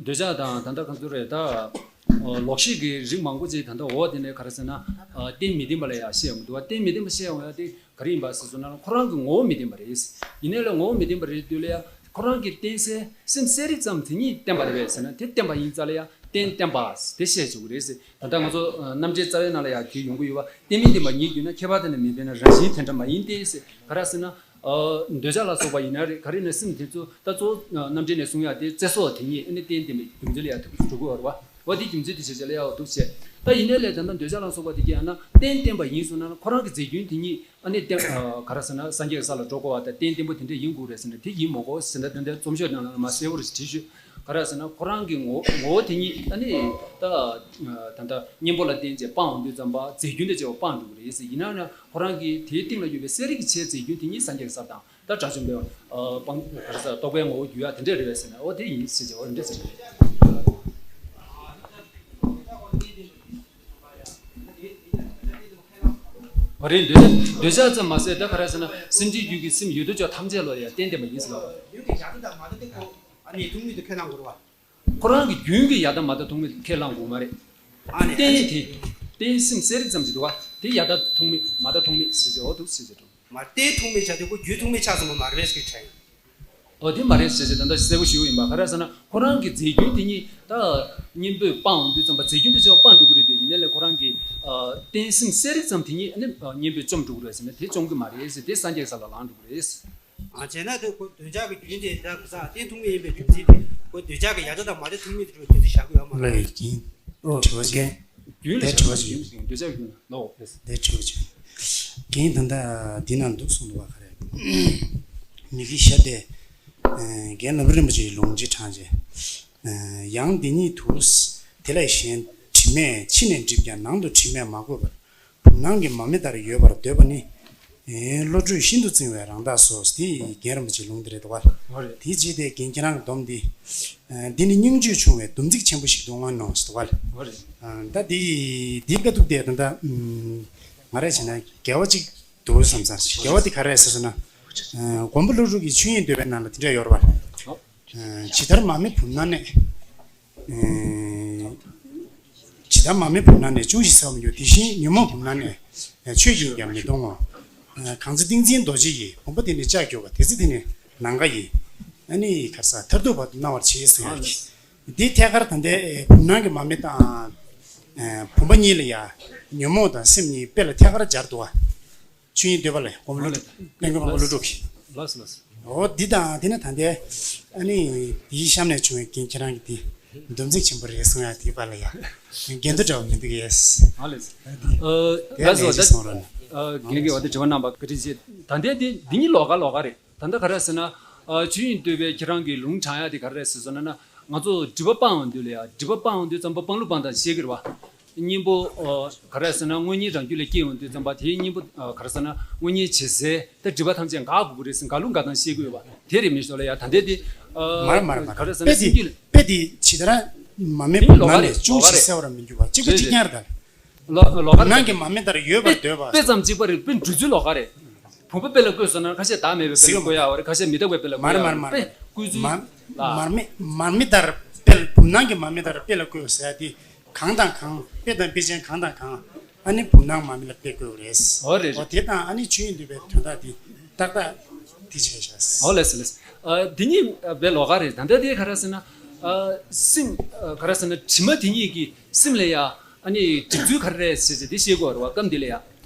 འདོད་ཆགས་དང་ད་ལྟ་ག་ཚོད་རེད་ད། ཨ་ལོག་ཤེས་ཀྱི་རིགས་མང་པོ་ཅིག་ད་ལྟ་འོག་དེ་ནས་ག་རེ་ཟེར་ན། ཨ་རྟེན་མི་བརྟན་པ་ལ་ཡང་བཤད་ཡོང་གི་འདུག་བ། རྟེན་མི་བརྟན་པ་བཤད་ཡོང་ཡ་དེ། ག་རེ་ཡིན་པ་ཟེར་སོང་ན་ཁོ་རང་གི་ངོ་བོ་མི་བདེན་པ་རེད། ཡིན་ནའི་ལ་ངོ་བོ་མི་བདེན་པ་རེད་དུས་ལ་ཡ་ཁོ་རང་གི་རྟེན་གསལ་སེམས་གསལ་རིག་ཙམ་དེ་ཉིད་བརྟེན་པ་རེད་པས་ཟེར་ན་དེ་བརྟེན་པ་ཡིན་ཙང་ལ་ཡ་རྟེན་བརྟེན་པ་དེ་བཤད་ཆོག་གི་རེད་ཟེར། ད་ལྟ་ང་ཚོ་རྣམ་འགྲེལ་རྩ་བའི་ནང་ལ་ཡ་གི་ཡོང་གི་ཡོད་པ་རྟེན་མིན་བརྟེན་པ་ཉིད་བརྒྱུད་ན་ཁྱད་པར་དེ་ནི་མི་འཕེལ་ན་རང་བཞིན་དེ་འདྲ་མ་ཡིན་ཏེ་ཟེར། ག་རེ་ཟེར་ན། འདོད་ཆགས་ལ་སོགས་པ་ཡིན་ན་རེད། ག་རེ་ན་སེམས་དེ་ཚོ་ད་གཙོ་བོ་རྣམ་འགྲེལ་ནས་གསུང་ཡག་དེ་རྩེ་སོགས་དེ་ཉིད་ཨ་ནི་རྟེན་བརྟེན་པའི་རྒྱུ་མཚན་ལ་ཡག་ཐུག་འགྲོ་གི་ཡོད་རེད་བ། འོ་དེ་རྒྱུ་མཚན་དེ་བྱས་བྱས་ལ་ཡག་འདུག་བྱས། ད་ཡིན་ནའི་ལས་ད་ལྟ་འདོད་ཆགས་ལ་སོགས་པ་དེ་གས་ཡང་ན་རྟེན་བརྟེན་པ་ཡིན་སོང་ན་ཁོ་རང་གི་རྫས་རྒྱུན་དེ་ཉིད་ཨ་ནི་རྟེན་ག་རེ་ཟེར་ན་སངས་རྒྱས་ཀྱི་ས་ལ་འགྲོ་དགོས་བ་དང་རྟེན་བརྟེན་པོ་དེ་འདྲས་ཡིན་དགོས་རེད་ཟེར་ན་དེ་ཡིན་མ་དགོས་ཟེར་ན་ད་ལྟ་རྩོམ་ཤོག་ནང་ལ་མ་གསལ་བོར་བྲིས་ཞུས། ག་རེ་ཟེར་ན་ཁོ་རང་གི་ངོ་ངོ་བོ་དེ་ཉིད་ཨ་ནི་ད་ད་ལྟ་གཉེན་པོ་ལ་བརྟེན་བྱས་སྤང་འོང་དུས་ཙམ་པ་རྫས་རྒྱུན་དེ་བྱས་པ་སྤང་འགྲོ་གི་རེད་ཟེར། ཡིན་ན་ཡང་ཁོ་རང་གིས་དེའི་སྟེང་ལ་ཡོད་པའི་གསལ་རིག་གི་ཆའི་རྫས་རྒྱུན་དེ་ཉིད་སངས་རྒྱས་ཀྱི་ས་དང་ད་དགྲ་བཅོམ་པའི་ཨ་སྤང་ག་རེ་ཟེར་རྟོག་པའི་ངོ་བོ་རྒྱུ་ཡག་དེ་འདྲས་རེད་པས་ཟེར་ན་འོ་དེ་ཡིན་ཟེར་བྱས་འོ་དེ་འདྲས་ཟེར། འོ་རེད། འདོད་འདོད་ཆགས་ཙམ་མ་ཟད་ད་ག་རེ་ཟེར་ན་སེམས་ཅན་རྒྱུད་ཀྱི་སེམས་ཡོད་དོ་ཅོག་ཐམས་ཅད་ལ་ཡང་རྟེན་བརྟེན་པ་ཡིན་ཟེར་ལ། ཡུལ་གྱི་ཡག་དང་མ་དག་དེ་ཁོ་ཨ་ནི་ཐུག་མི་དེ་ཁས་བླངས་དགོས་རེད་བ། ཁོ་རང་གི་རྒྱུན་གྱི་ཡག་དང་མ་དག་ཐུག་མི་ཁས་བླངས་དགོས་མ་རེད། ཨ་ནི་རྟེན་དེ་རྟེན་སེམས་གསལ་རིག་ཙམ་ཞིག་འདུག་བ། དེ་ཡག་དང་ཐུག་མི་མ་དག་ཐུག་མི་ཟེར་ཟེར་འོ་འདུག་ཟེར་ཟེར་འགྲོ། མ་རྟེན་ཐུག་མི་བྱ་དེ་ཁོ་རྒྱུན་ཐུག་མི་ཆགས་སོང་བ་མ་རེད་ཟེར་གྱི་ཆ་ཡིན། འོ་དེ་མ་རེད་ཟེར་ཟེར་ད་ལྟ་གསལ་པོ་ཞུ་ཡོད་ཡིན་པ། ག་རེ་ཟེར་ན་ཁོ་རང་གི་རྫས་རྒྱུན་དེ་ཉིད་ད་གཉེན་པོས་སྤང་འོང་དུས་ཙམ་པ་རྫས་རྒྱུན་དེ་ཆེ་བ་སྤང་འགྲོ་གི་རེད་དེ་ཡིན་ནའི་ལས་ཁོ་རང་གི་རྟེན་སེམས་གསལ་རིག་ཙམ་དེ་ཉིད་ཨ་ནི་གཉེན་པོས་བཅོམ་འགྲོ་གི་རེད་ཟེར་ན་དེ་བཅོམ་གི་མ་རེད་ཟེར་དེ་སངས་རྒྱས་ས་ལ་ལངས་འགྲོ་གི་རེད། ཨ་བྱས་ན་དེ་ཁོ་འདོད་ཆགས་ཀྱི་རྒྱུན་དེ་ད་ག་ས་རྟེན་ཐུག་མི་ཡིན་པའི་རྒྱུ་མཚན་དེ་ཁོ་འདོད་ཆགས་ཀྱི་ཡག་དང་མ་དག་ཐུག་མི་དེ་ཚོ་རྒྱུ་མཚན་བཞག་གི་ཡོད་མ་རེད། ལ་ཡི་གིན། ཨོ་དྲི་བ་ཅིག་རྒྱུན་ལ་དེ་དྲི་བ་ཞིག་ཡོད། འདོད་ཆགས་རྒྱུན་ལ་ལོ་ཨེ། དེ་དྲི་བ་ཅིག་རྒན་ད་ལྟ་འདི་ན་འདུག་གསུངས་འདུག་བ་ག་རེ། མི་གི་ཤ་དེ། རྒན་ལམ་རིན་པོ་ཆེའི་ལུང་ཅིག་དྲངས་རྗེས། ཡང་འདི་ཉིད་དུ། དེ་ལས་གཞན་དྲི་མས་ཕྱི་ནས་འགྲིབ་ཀྱང་ནང་དུ་དྲི་མས་མ་གོས་པར། བུམ་སྣང་གི་མར་མེ་ལྟར་ཡོད་པར་འདོད་པ་ནི། བློ་གྲོས་ཤིན་ཏུ་བརྩིང་བའི་རང་རྟགས་སོ། དེ་རྒན་རིན་པོ་ཆེའི་ལུང་དེ་རེད་དོ། འོ་རེད། དེ་རྗེས་དེ་རྒན་ཁྱེད་རང་གི་སྡོམ་འདི། འདི་ནི་སྙིང་རྗེ་ཆུང་བའི་སྡོམ་ཚིག་ཆེན་པོ་ཞིག་ཏུ་མངོན་ནོ་ཟེར་བ། འོ་རེད། ད་འདི་འདི་དཀའ་ཐུབ་དེ་ད་ལྟ་ང་རས་བྱས་ན་དགེ་བ་གཅིག་འདུག་བསམ་ཙང་དགེ་བ་འདི་ག་རེ་རེད་ཟེར་ན། མགོན་པོ་ཀླུ་སྒྲུབ་ཀྱི་ཆོས་དབྱིངས་བསྟོད་པའི་ནང་ལ་དེ་འདྲ་ཡོད་རེད་བ། ཇི་ལྟར་མར་མེ་བུམ་སྣང་ནས། ཇི་ལྟར་མར་མེ་བུམ་སྣང་ནས་ཅུང་ཞིག་གསལ་བར་མི་འགྱུར། དེ་བཞིན་ཉོན་མོངས་བུམ་སྣང་ནས་ཆོས་ཀྱིས་ཀྱང་མི་གཏོང་ངོ་། གང་ཚེ་ཏིང་འཛིན་རྡོ་རྗེ་ཡིས། བུམ་པ་དེ་ནི་ལྕགས་གྱུར་པ། དེ་ཚེ་དེ་ནི་ནམ་མཁའ་ཡིན། ཨ་ནི་ག་རེ་ཟ་མཐར་ཐུག་བར་དུ་སྣང་བར་བྱེད་གསུང་ཡག་གི། འདི་ཐད་ཀར་ད་ལྟའི་བུམ་སྣང་གི་མར་མེ་དང་། བུམ་པ་གཉིས་ལ་ཡང་ཉོན་མོངས་དང་སེམས་གཉིས་དཔེ་ལ་ཐད་ཀར་སྦྱར་འདུག་བ། ཆོས་དབྱིངས་བསྟོད་པ་ལས་མགོན་པོ་ཀླུ་སྒྲུབ་ཀླུ་སྒྲུབ་ཀྱི། ལགས་སོ་ལགས་སོ། འོ་འདི་དང་དེ་ནི་ད་ལྟའི་ཨ་ནི་དེའི་གཤམ་ནས་བྱུང་བའི་རྒན་ཁྱེད་རང་གི་དེ་སྡོམ་ཚིག་ཆེན་པོ་རེད་གསུང་ཡག་དེའི་བར་ལ་ཡང་འགལ་འདུ་འདྲ་བ་མི་འདུག་གས། ཨ་ལས། དེ་ལས་ལགས་སོ་ཅིག་གསུང་རོགས་གནང་། རྒན་གྱིས་འོ་དེ་དྲི་བ་གནང་བ་བཀའ་དྲིན་ཆེ། ད་ལྟའི་དེ་འདི་གཉིས་ལོགས་ཀ་ལོགས་ཀ་རེད། ད་ལྟ་ག་རེ་ཟེར་ན། ཨ་ཆོས་དབྱིངས་བསྟོད་པའི་ཁྱེད་རང་གི་ལུང་དྲངས་ཡག་དེ་ག་རེ་ཟེར་སོང་ན་ན། ང་ཚོ་སྒྲིབ་པ་སྤང་འོང་དུས་ལ་ཡ་སྒྲིབ་པ་སྤང་འོང་དུས་ཙམ་པ་སྤང་ལུགས་སྤང་སྟངས་ཤེས་ཀྱི་རེད་བ། གཉེན་པོ་ཨ་ག་རེ་ཟེར་ན་དངོས་གཉེན་རང་རྒྱུད་ལ་སྐྱེས་འོང་དུས་ཙམ་པ་དེའི་གཉེན་པོ་ཨ་ག་རེ་ཟེར་ན་དངོས་གཉེན་བྱེད་སའི་ད་སྒྲིབ་པ་ཐམས་ཅད་འགག་དགོས་ཀྱི་རེད་ཟེར་འགག་ལུགས་འགག་སྟངས་ཤེས་ཀྱི་ཡོད་བ། དེ་རེད་མི་ཤོག་ལ་ཡ་ད་ལྟའི་དེ་ཨ་མར་མར་མར་ག་རེ་ཟེར་ན་དཔེ་དེ་སེམས་རྒྱུད་ལ་དཔེ་དེ་ཇི་ལྟར་མར་མེ་དེ་བུམ་ལོགས་ཀ་སྣང་རེད་ནས་ཅུང་ལོགས་ཀ་ཞིག་རེད། གསལ་བར་མི་འགྱུར་བ་གཅིག་པ་རེད་གཅིག་རེད། རྐྱང་རེད་ད། ལོ་ལོགས་ཀ་རེད། ནང་གི་མར་མེ་ལྟར་ཡོད་པར་འདོད་པ། དཔེ་ཙམ་གཅིག་པ་རེད། དཔེ་འགྲོ་ཚུལ་ལོགས་ཀ་རེད། བུམ་པ་དཔེ་ལ་བཀོད་སོང་ན་ཁ་ཤས་བདག་མེད་པའི་དཔེ་ལ་བཀོད་ཡག་བ་རེད། ཁ་ཤས་མི་རྟག་པའི་དཔེ་ལ་བཀོད་ཡག་བ་རེད། དཔེ་བཀོད་ཚུལ་ལ། མར་མེ་མར་མེ་ལྟར་དཔེ་བུམ་སྣང་གི་མར་མེ་ལྟར་དཔེ་ལ་བཀོད་ཟེར་ཡ་དེ་གང་དང་གང་དཔེ་དང་དཔེ་ཅན་གང་དང་གང་ཨ་ནི་བུམ་སྣང་མར་མེ་ལ་དཔེ་བཀོད་རེད། འོ་རེད་འོ་རེད། དེ་དང་ཨ་ནི་ཆོས་དབྱིངས་བསྟོད་པའི་དོན་དག་དེ་ཏག་ཏག་དེ་བྱས་ཤག་འོ་ལགས་སོ་ལགས་སོ། ཨ་འདི་གཉིས་དཔེ་ལོགས་ཀ་རེད། ད་ལྟ་དེ་ག་རེ་ཟེར་ན། ཨ་སེམས་ཨ་ག་རེ་ཟེར་ན་དྲི་མ་དེ་གཉིས་ཀྱིས་སེམས་ལ་ཡ། ཨ་ནི་སྒྲིབ་ཚུལ་ག་རེ་རེད་ཟེར་ཟེར་དེ་ཤེས་དགོས་རེད་བ་སྐབས་འདི་ལ་ཡ།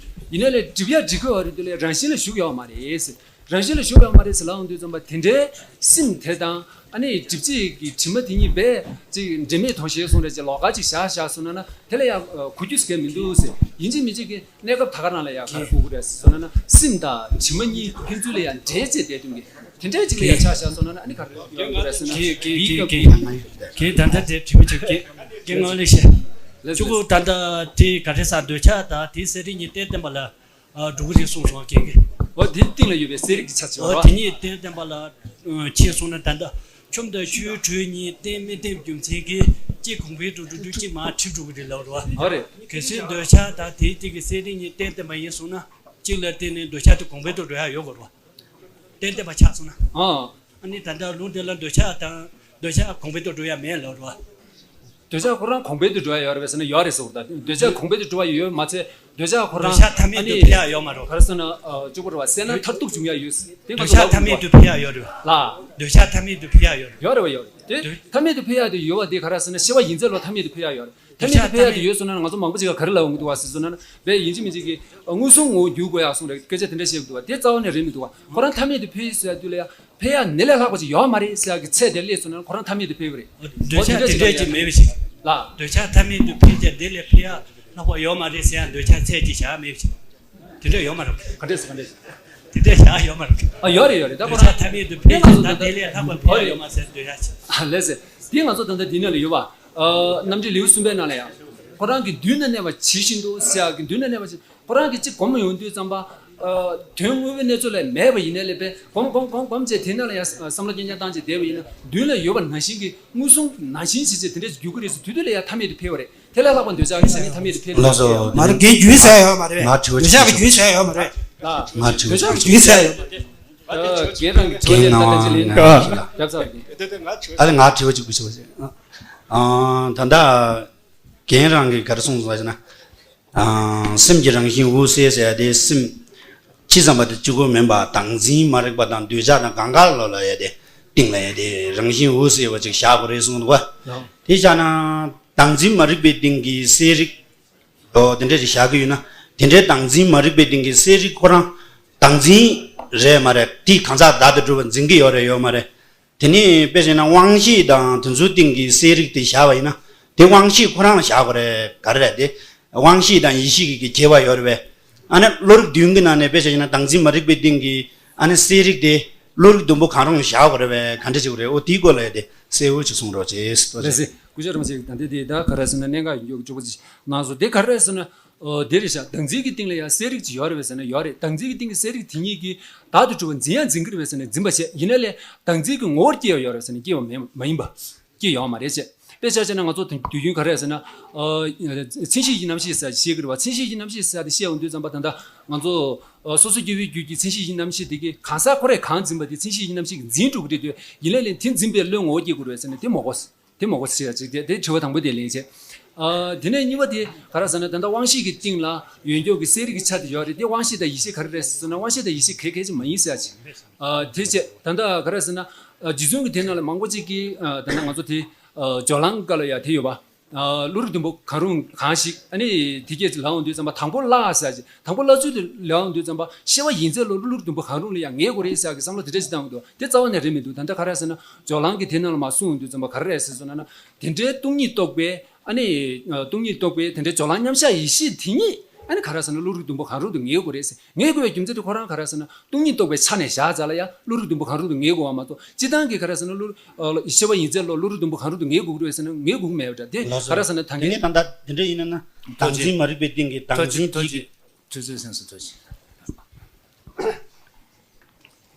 ཡིན་ནའི་ལས་སྒྲིབ་ཡ་སྒྲིབ་དགོས་བ་རེད་དེ་ལས་རང་བཞིན་ལ་ཞུགས་ཡོད་མ་རེད་ཟེར། རང་བཞིན་ལ་ཞུགས་ཡོད་མ་རེད་ཟེར་ལབ་ཡོང་དུས་ཙམ་པ་དེ་འདྲའི་སེམས་དེ་དང་ཨ་ནི་སྒྲིབ་བྱེད་ཀྱི་དྲི་མ་དེ་གཉིས་པས་ཅིག་འབྲེལ་མེད་དོ་ཞེས་གསུངས་རེད་ཅེས་ལོགས་ཀ་ཅིག་བཞག་བཞག་སོང་ན་ན་དེ་ལ་ཡ་གོ་རྒྱུ་ཟེར་མཁན་མི་འདུག་ཟེར། ཡིན་གཅིག་མིན་གཅིག་གི་གནས་སྐབས་ད་ག་རང་ལ་ཡ་ག་རེ་དགོས་ཀྱི་རེད་ཟེར་སོང་ན་ན་སེམས་དང་དྲི་མ་གཉིས་ཕན་ཚུན་ལ་ཡ་འབྲེལ་བྱས་བསྡད་དོན་གྱི། དེ་འདྲའི་ཅིག་ལ་ཡ་ཆ་བཞག་སོང་ན་ཨ་ནི་ག་རེ་ཡོང་གི་རེད་ཟེར་ན། གི་གི་གི་གི་གི་ད་ལྟ་དེ་དྲི་བ་ཅིག་གི་གི་ངོ་ལེ་ཤ། ལགས་སོ། གཅིག་པོ་ད་ལྟ་དེ་ག་རེ་ཟ་འདོད་ཆགས་དང་དེའི་གསལ་རིག་གཉིས་རྟེན་བརྟེན་པ་ལ་འགྲོ་གི་རེད་གསུངས་སོང་གི་གི། འོ་དེ་སྟེང་ལ་ཡོད་པའི་གསལ་རིག་གི་ཆ་ཆེ་བ་འོ་རེད་བ། དེ་གཉིས་རྟེན་བརྟེན་པ་ལ་ཕྱིན་སོང་ན་ད་ལྟ་ཆུམ་དང་ཆུའི་དྲོད་གཉིས་རྟེན་མི་རྟེན་རྒྱུ་མཚན་གྱིས་གཅིག་གོང་འཕེལ་དུ་འགྲོ་དུས་གཅིག་མར་འགྲིབ་འགྲོ་གི་རེད་ལབ་རེད་བ། འོ་རེད། གལ་སྲིད་འདོད་ཆགས་དང་དེའི་སྟེང་གི་གསལ་རིག་གཉིས་རྟེན་བརྟེན་པ་ཡིན་སོང་ན་གཅིག་ལ་བརྟེན་ནས་འདོད་ཆགས་དེ་གོང་འཕེལ་དུ་འགྲོ་ཡ་ཡོད་དགོས་རེད་བ། རྟེན་བརྟེན་པ་ཆགས་སོང་ན། ཨ། ཨ་ནི་ད་ལྟ་ལུང་དེ་ལ་འདོད་ཆགས་དང་འདོད་ཆགས་གོང་འཕེལ་དུ་འགྲོ་ཡ་མེད་ལབ་རེད་བ། འདོད་ཆགས་ཁོ་རང་གོང་འཕེལ་དུ་འགྲོ་ཡ་ཡོད་རེད་པས་ཟེར་ན་ཡོད་རེད་ཟེར་བ་དང་། འདོད་ཆགས་གོང་འཕེལ་དུ་འགྲོ་བ་ཡོད་མ་ཚད། འདོད་ཆགས་ཁོ་རང་འདོད་ཆགས་ཐ་མལ་དུ་ཨ་ནི་འཕེལ་ཡ་ཡོད་མ་རེད། ག་རེ་ཟེར་ན། ཨ། གཅིག་པ་རེད་བ། སད་ན་མཐར་ཐུག་འབྱུང་ཡ་ཡོད། དེ་ང་འདོད་ཚོ་ཆགས་ལབ་ཐ་མལ་དུ་འཕེལ་ཡ་ཡོད་རེད་བ། ལ། འདོད་ཆགས་ཐ་མལ་དུ་འཕེལ་ཡ་ཡོད་རེད། ཡོད་རེད་བ། ཡོད་རེད། དེ་ཐ་མལ་དུ་འཕེལ་ཡ་དེ་ཡོད་བ། དེ་ག་རེ་ཟེར་ན་ཤེས་པ་ཡིན་ཚད་ལོ་ཐ་མལ་དུ་འཕེལ་ཡ་ཡོད་རེད། ཐ་མལ་དུ་འཕེལ་ཡ་དེ་ཡོད་སོང་ན་ང་ཚོ་མང་པོ་ཅིག་ག་ག་རེ་ལབ་འོང་གི་འདུག་བ་ཟེར་སོང་ན། བས་ཡིན་གཅིག་མིན་གཅིག་གི་མངོན་སུམ་ངོ་བོ་འགྱུར་དགོས་ཡ་གསུངས་རེད། སྐད་ཆ་དེ་འདྲ་བཤད་འདུག་བ། དེ་རྩ་བ་ནས་རེད་མི་འདུག་བ། ཁོ་རང་ཐ་མལ་དུ་འཕེལ་ཟེར་དུས་ལ་ཡ། འཕེལ་ཡ་འདི་ལས་ལྷག་པ་ཅིག་ཡོད་མ་རེད་ཟེར་ཡ་གི་ཚད་དེ་སླེབས་སོང་ན་ཁོ་རང་ཐ་མལ་དུ་འཕེལ་གི་རེད། འདོད་ཆགས་དེ་འདྲ་ཅིག་མེད་པ་ཞིག་ལ། འདོད་ཆགས་ཐ་མལ་དུ་འཕེལ་ཀྱང་དེ་ལས་འཕེལ་ཡ་ལྷག་པ་ཡོད་མ་རེད་ཟེར་ཡ་འདོད་ཆགས་ཚད་ཅིག་བཞག་མེད་པ་ཞིག་དེ་འདྲ་ཡོད་མ་རེད། ག་འདྲས་སོ། ག་འདྲས། དེ་འདྲ་བཞག་ཡོད་མ་རེད། ཨ། ཡོད་རེད། ཡོད་རེད། ད་ཁོ་འདོད་རང་ཆགས་ཐ་མལ་དུ་འཕེལ་ཀྱང་ད་དེ་ལས་ལྷག་པ་འཕེལ་ཡ་ཡོད་མ་ཟེར་འདོད་ཆགས་ཆེ། ཨ། ལགས་སེ། དེ་ང་ཚོ་ད་ལྟ་འདི་ནང་ལ་ཡོད་པ། ཨ། རྣམ་འགྲེལ་ལེའུ་གསུམ་པའི་ནང་ལ་ཡང་། ཁོ་རང་གི་མདུན་ན་གནས་པ་ཇི་བཞིན་དུ་ཟེར་ཡ་གི་མདུན་ན་གནས་པ་ཇི། ཁོ་རང་གིས་གཅིག་གོམས་ཡོང་དུས་ཙམ་པ། ཨ། དོན་དངོས་པོའི་གནས་ཚུལ་ལ་མེད་པ་ཡིན་ནའི་ལས་པས་གོམས་གོམས་གོམས་གོམས་བྱས་དེ་ནང་ལ་ཡང་བསམ་བློ་རྐྱང་རྐྱང་བཏང་བྱས་བསྡད་པ་ཡིན་ན། མདུན་ལ་ཡོད་པ་ནང་བཞིན་གྱི་མངོན་སུམ་ནང་བཞིན་ཞིག་བྱས་དེ་འདྲས་རྒྱུག་གི་རེད་ཟེར་དུས་དེ་ལ་ཡང་ཐ་མལ་དུ་འཕེལ་བ་རེད། དེ་ལས་ལྷག་པ་འདོད་ཆགས་ཀྱི་ས་ནི་ཐ་མལ་དུ་འཕེལ། ལགས་སོ། མ་རེད། རྒན་རྒྱུན་ཟེར་ཡ་ཡོད་མ་རེད། ང་དྲི་བ་འདོད་ཆགས་ཀྱི་རྒྱུན་ཟེར་ཡ་ཡོད་མ་རེད། ང་དྲི་བ་འདོད་ཆགས་ཀྱི་རྒྱུན་ཟེར་ཡ་ཡོད་མ་རེད། ཨ། རྒན་རང་གི་དྲི་བ་ལན་ད་ལྟ་ཅི་ལན་རྒྱབ་ཚར་རྒན། ཨ་ལས་ང་དྲི་བ་གཅིག་པུ་ཞུ་བ་ཞིག་ཨ། ད་ལྟ་རྒན་རང་གིས་ག་རེ་གསུངས་སོང་ཟེར་ན། ཨ། སེམས་ཀྱི་རང་བཞིན་འོད་གསལ་ཟེར་ཡ་དེ་སེམས་ཇི་ཙམ་པ་དེ་གཅིག་པོ་མིན་པ་བདག་འཛིན་མ་རིག་པ་དང་འདོད་ཆགས་དང་གང་ག་ལ་ལ་ཡ་དེ་སྟེང་ལ་ཡ་དེ་རང་བཞིན་འོད་གསལ་བ་ཅིག་བཞག་དགོས་རེད་གསུངས་འདུག་བ། དེ་བཞག་ན་བདག་འཛིན་མ་རིག་པའི་སྟེང་གི་གསལ་རིག་ཨོ། དེ་འདྲ་ཞིག་བཞག་གི་ཡོད་ན། དེ་འདྲའི་བདག་འཛིན་མ་རིག་པའི་སྟེང་གི་གསལ་རིག་ཁོ་རང་བདག་འཛིན་རེད་མ་རེད། དེ་གང་ཟག་བདག་ཏུ་གྲུབ་པ་འཛིན་གྱི་ཡོད་རེད་ཡོད་མ་རེད། དེ་ནི་དཔེ་བྱས་ན་དབང་ཤེས་དང་དེ་ཚོའི་སྟེང་གི་གསལ་རིག་དེ་བཞག་པ་ཡིན་ན། དེ་དབང་ཤེས་ཁོ་རང་ལ་བཞག་དགོས་རེད། ག་རེ་རེད་དེ། དབང་ཤེས་དང་ཡིད་ཤེས་ཀྱི་སྐྱེ་བ་ཡོད་རེད་པས། ཨ་ནི་བློ་རིག་བདུན་གྱི་ནང་ནས་དཔེ་བྱས་ན་བདག་འཛིན་མ་རིག་པའི་སྟེང་གི་ཨ་ནི་གསལ་རིག་དེ་བློ་རིག་བདུན་པོ་གང་རུང་ལ་བཞག་དགོས་རེད་པས། ག་འདྲ་བྱེད་དགོས་རེད། འོ་དེའི་སྐོར་ལ་ཡ་དེ་གསལ་བོ་ཅིག་གསུང་རོགས་བྱེད། ལགས་སེ། སྐུ་ཞབས་རིན་པོ་ཆེ་ད་ལྟ་དེ་ད་ག་རེ་ཟེར་ན་གནད་འགག་ཡོད་ཅོག་པོ་ཅིག་གནང་སོང་། དེ་ག་རེ་ཟེར་ན། ཨོ། དེ་རེད་ཤག་བདག་འཛིན་གྱི་སྟེང་ལ་ཡང་གསལ་རིག་ཅིག་ཡོད་རེད་པས་ཟེར་ན་ཡོད་རེད། བདག་འཛིན་གྱི་སྟེང་གི་གསལ་རིག་དེ་ཉིད་ཀྱིས་བདག་ཏུ་གྲུབ་པ་འཛིན་ཡང་འཛིན་གྱི་རེད་པས་ཟེར་ན་འཛིན་པ་བྱེད། ཡིན་ན་ལས་བདག་འཛིན་གྱི་ངོ་བོར་སྐྱེ་བ་ཡོད་རེད་ཟེར་ན་སྐྱེ་བ་མེད་མ་ཡིན་པ། སྐྱེ་ཡོད་མ་རེད་ཅེས། དཔེ་ཆ་བཞག་ན་ང་ཚོ་དུས་རྒྱུན་ག་རེ་ཟེར་ན། ཨོ། མཚན་གཞི་གི་རྣམ་ཤེས་ཟེར་བཤད་ཀྱི་རེད་པ། མཚན་གཞི་གི་རྣམ་ཤེས་ཟེར་དེ་བཤད་ཡོང་དུས་ཙམ་པ་ད་ལྟ་ང་ཚོ། ཨོ། སོ་སོ་སྐྱེ་བོའི་རྒྱུད་ཀྱི་མཚན་གཞི་གི་རྣམ་ཤེས་དེ་གིས་གང་ཟག་ཁོ་རས་གང་འཛིན་པ་དེ་མཚན་གཞི་གི་རྣམ་ཤེས་ཀྱིས་འཛིན་འགྲོ་གི་རེད་དུས། ཡིན་ན་ལས་དེ་འཛིན་པའི་བློའི་ངོ་བོ་སྐྱེ་དགོས་རེད་པས་ཟེར་ན་དེ་མ་གོ། དེ་མ་གོ་ཟེར་ཡ་ཅིག་དེ་དེ་དྲི་བ་དང་པོ་དེ་ལན་བྱས། ཨ། དེ་ནས་གཉིས་པ་དེ་ག་རེ་ཟེར་ན། ད་ལྟ་དབང་ཤེས་ཀྱི་སྟེང་ལ་ཡོད་མཁན་གྱི་གསལ་རིག་གི་ཆ་དེ་ཡོད་རེད། དེ་དབང་ཤེས་དང་ཡིད་ཤེས་ག་རེ་རེད་ཟེར་ན་དབང་ཤེས་དང་ཡིད་ཤེས་གལ་གལ་ཆེ་མ་ཡིན་ཟེར་ཡ་ཅིག་ཨ། དེ་བྱས་ད་ལྟ་ག་རེ་ཟེར་ན། ཨ། རྗེ་བཙུན་གྱི་དེ་ནང་ལ་མང་པོ་ཅིག་གིས། ཨ། ད་ལྟ་ང་ཚོ་དེ། ཨ། སྦྱོར་ལམ་སྐབས་ལ་ཡ་དེ་ཡོད་པ། ཨ། བློ་རིག་བདུན་པོ་གང་རུང་གང་ཞིག་ཨ་ནི་དེ་སྐད་ཅིག་ལབ་ཡོང་དུས་ཙམ་པ་དང་པོ་བརླག་ཟེར་ཅིག་དང་པོ་བརླག་ཚུལ་དེ་ལབ་ཡོང་དུས་ཙམ་པ་ཤེས་པ་ཡིན་ཚད་ལོ་བློ་རིག་བདུན་པོ་གང་རུང་ལ་ཡང་ངེས་དགོས་རེད་ཟེར་གི་བསམ་བློ་དེ་འདྲ་ཞིག་བཏང་གི་འདུག་དེ་རྩ་བ་ནས་རེད་མི་འདུག་ད་ལྟ་ག་རེ་ཟེར་ན། སྦྱོར་ལམ་གྱི་དེ་ནང་ལ་མར་གསུངས་ཡོང་དུས་ཙམ་པ་ག་རེ་རེད་ཟེར་སོང་ན། དེ་འདྲའི་སྟོང་ཉིད་རྟོགས་པའི་ཨ་ནི། སྟོང་ཉིད་རྟོགས་པའི་དེ་འདྲའི་སྦྱོར་ལམ་མཉམ་གཞག་ཡེ་ཤེས་དེ་ཉིད་ཨ་ནི་ག་རེ་ཟེར་ན་བློ་རིག་བདུན་པོ་གང་རུང་དུ་ངེས་དགོས་རེད་ཟེར། ངེས་དགོས་པའི་རྒྱུ་མཚན་དེ་ཁོ་རང་ག་རེ་ཟེར་ན། སྟོང་ཉིད་རྟོགས་པའི་ཆ་ནས་བཞག་ཙང་ལ་ཡང་བློ་རིག་བདུན་པོ་གང་རུང་དུ་ངེས་དགོས་པ་མ་གཏོགས། སྤྱིར་བཏང་གི་ག་རེ་ཟེར་ན་བློ། ཨ། ཤེས་པ་ཡིན་ཚད་ལོ་བློ་རིག་བདུན་པོ་གང་རུང་དུ་ངེས་དགོས་ཀྱི་རེད་ཟེར་ན་ངེས་དགོས་ཀྱི་མེད་པ་འདྲ། དེ་ལགས་སོ། ག་རེ་ཟེར་ན་ད་དེ་ནི་ད་ལྟ་དེ་འདྲ་ཡིན་ན་ན། བདག་འཛིན་མ་རིག་པའི་སྟེང་གི་བདག་འཛིན་དེ་གི། ཐུགས་རྗེ་ཆེ། ཐུགས་རྗེ་ཆེ།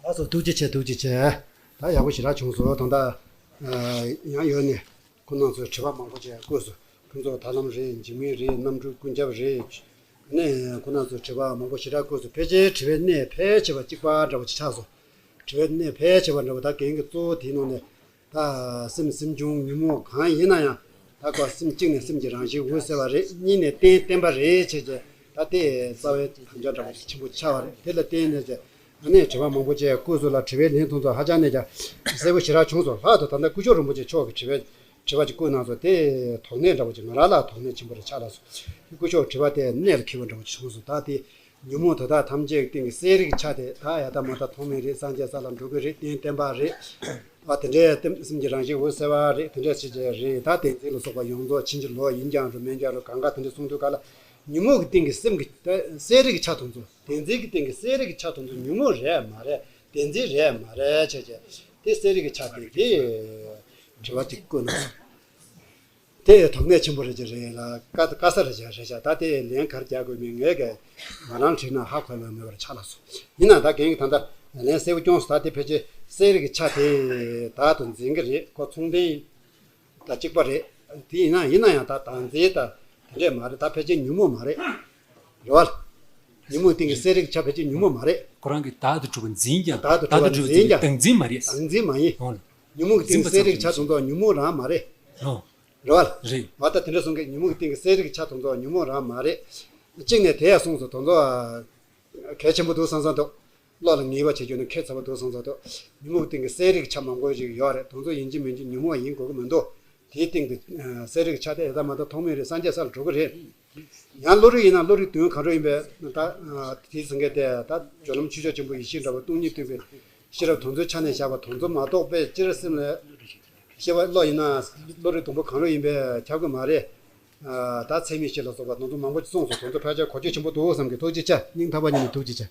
ལགས་སོ། ཐུགས་རྗེ་ཆེ། ཐུགས་རྗེ་ཆེ། ད་ཡག་པོ་ཞེ་དྲག་བྱུང་སོང་། ད་ལྟ། ཨ། ཡང་ཡོད་ནས་ཁོང་རྣམ་ཚོས་དྲི་བ་མང་པོ་ཅིག་བཀོད་སོང་། ཕུན་ཚོགས་ཐར་ལམ་རེད། འཇིགས་མེད་རེད། རྣམ་གྲོལ་ཀུན་ཁྱབ་རེད། ནས་ཁོང་རྣམ་ཚོས་དྲི་བ་མང་པོ་ཞེ་དྲག་བཀོད་སོང་། ཕལ་ཆེར་དྲི་བའི་གནད་ཕལ་ཆེ་བ་གཅིག་པ་འདྲ་བོ་ཅིག་ཆགས་སོང་། དྲི་བའི་གནད་ཕལ་ཆེ་བ་འདྲ་བོ། ད་རྒན་གྱིས་གཙོ་བོ་དེའི་ནང་ནས། ད་སེམས་སེམས་བྱུང་ཉོན་མོངས་གང་ཡིན་ན་ཡང་། ད་ཁོ་སེམས་གཅིག་ནས་སེམས་ཀྱི་རང་བཞིན་འོད་གསལ་བ་རེད། གཉིས་ནས་རྟེན་བརྟེན་པ་རེད་བྱས་བྱས། ད་དེ་རྩ་བའི་དམ་བཅའ་འདྲ་བོ་ཆེན་པོ་ཆགས་པ་རེད། དེ་ལ་བརྟེན་ནས་བྱས། ཨ་ནི་དྲི་བ་མང་པོ་ཅིག་བཀོད་སོང་ལ། དྲི་བའི་ལན་ཐོན་ཚོ་ཧ་ཅང་ནས་ཀྱང་གསལ་པོ་ཞེ་དྲག་བྱུང་སོང་། ལྷག་ཏུ་ད་ལྟ་སྐུ་ཞབས་རིན་པོ་ཆེ་མཆོག་གིས་དྲི་བའི་དྲི་བ་ཅིག་བཀོད་གནང་སོང་། དེ་དོགས་གནད་འདྲ་བོ་ཅིག་ང་རང་ལ་དོགས་གནད་ཆེན་པོ་རེ་ཆགས་ལ་སོང་། སྐུ་ཞབས་དྲི་བ་དེ་གནད་ལ་འཁེལ་བ་འདྲ་བོ་ཅིག་བྱུང་སོང་། ད་དེ། ཉོན་མོངས་དེ་དག་ཐམས་ཅད་ཀྱི་སྟེང་གི་གསལ་རིག་ཆ་དེ། ད་ཡང་དག་མ་དག་ཐོགས་མེད་རེད། སངས་རྒྱས་ས་ལ་འགྲོ་གི་རེད། རྟེན་བརྟེན་པ་རེད། ཨ། དེ་འདྲའི་སེམས་ཀྱི་རང་བཞིན་འོད་གསལ་བ་རེད། དེ་འདྲ་ཞིག་རེད། ད་བདེན་འཛིན་ལ་སོགས་པ་ཡོངས་རྫོགས་ཕྱིན་ཅི་ལོག་ཡིན་ཀྱང་རུང་མིན་ཀྱང་རུང་གང་ག་དེ་འདྲ་གསུངས་དུས་ག་ལ། ཉོན་མོངས་ཀྱི་སྟེང་གི་སེམས་ཀྱི་གསལ་རིག་ཆ་དེ་ཚོ། བདེན་འཛིན་གྱི་སྟེང་གི་གསལ་རིག་ཆ་དེ་ཚོ་ཉོན་མོངས་རེད་མ་རེད། བདེན་འཛིན་རེད་མ་རེད་བྱས་བྱས། དེ་གསལ་རིག་ཆ་དེ་དེ་དྲི་བ་དེ་བཀོད་གནང་སོང་། དེ་དོགས་གནད་ཆེན་པོ་རེད་ཀྱི་རེད་ལ། དཀའ་དཀའ་ས་རེད་ཀྱི་རེད་ཀྱི། ད་དེ་ལན་ག་རེ་རྒྱག་དགོས་མིན་ངས་ཀྱི་ང་རང་དྲིས་ན་ཧ་གོ་ཡ་མེད་པར་ཆགས་ལ་སོང་། ཡིན་ནའང་ད་རྒན་གྱིས་ད་ལྟ་ལན་གསལ་པོ་སྐྱོན་སོང་། ད་དེ་ཕལ་ཆེར་གསལ་རིག་གི་ཆ་དེ་བདག་ཏུ་འཛིན་གྱི་རེད། ཁོ་མཚུངས་ལྡན་དང་གཅིག་པ་རེད། དེ་ཡིན་ན་ཡིན་ན་ཡང་ད་བདག་འཛིན་ད་དེ་འདྲས་མ་རེད། ད་ཕལ་ཆེར་ཉོན་མོངས་མ་རེད། རེད་བ། ཉོན་མོངས་སྟེང་གི་གསལ་རིག་ཆ་ཕལ་ཆེར་ཉོན་མོངས་མ་རེད། ཁོ་རང་གིས་བདག་ཏུ་གྲུབ་པ་འཛིན་ཀྱང་། བདག་ཏུ་གྲུབ་པ་འཛིན་ཀྱང་བདག་འཛིན་མ་རེད། བདག་འཛིན་མ་ཡིན། འོ་ལ། ཉོན་མོངས་སྟེང་གསལ་རིག་ཆ་དེ་ཚོ་ཉོན་མོངས་རང་མ་རེད། ཨོ། རེད་བ། རེད། ང་ད་དེ་འདྲ་གསུང་གི། ཉོན་མོངས་ཀྱི་སྟེང་གི་གསལ་རིག་ཆ་དེ་ཚོ་ཉོན་མོངས་རང་མ་རེད། གཅིག་ནས་དེ་ཡང་གསུངས་སོང་། དེ་ཚོ་གལ་ཆེན་པོ་འདུག་བསམ་བསམ་འདུག་བློ་ལ་ངེས་པ་བྱེད་རྒྱུ་ནི་ཁྱད་མཚར་པོ་འདུག་བསམ་བསམ་འདུག་ཉོན་མོངས་ཀྱི་སྟེང་གི་གསལ་རིག་ཆ་མང་པོ་ཞིག་ཡོད་རེད། དེ་ཚོ་ཡིན་གཅིག་མིན་གཅིག་ཉོན་མོངས་ཡིན་དགོས་ཀྱི་མི་འདུག་དེའི་སྟེང་དུ་གསལ་རིག་ཆ་དེ་ཡང་དག་མ་དག་ཐོགས་མེད་རེད། སངས་རྒྱས་ས་ལ་འགྲོ་གི་རེད། ཡང་བློ་རིག་ཡིན་ན་བློ་རིག་དོན་གང་རུང་ཡིན་པས་ད། དེའི་ཟིན་གལ་ཏེ་ད་སྦྱོར་ལམ་ཆོས་མཆོག་ཆེན་པོ་ཡེ་ཤེས་འདྲ་བ་སྟོང་ཉིད་སྟོན་པའི་ཤེས་རབ་དེ་ཚོའི་ཆ་ནས་བཞག་པ་དེ་ཚོ་མ་གཏོགས་པའི་སྤྱིར་སེམས་ལ་ཤེས་པ་བློ་ཡིན་ན་བློ་རིག་དང་པོ་གང་རུང་ཡིན་པས་ཁྱབ་ཀྱི་མ་རེད། ད་ཚད་མེད་བཞི་ལ་སོགས་པ་དེ་ཚོ་མང་པོ་ཅིག་གསུངས་སོང་། དེ་ཚོ་ཕལ་ཆེར་གོ་རྒྱུ་ཆེན་པོ་འདུག་བསམ་གི། ཐུགས་རྗེ་ཆེ། སྙིང་ཐག་པ་ནས་ནས་ཐུགས་རྗེ་ཆེ།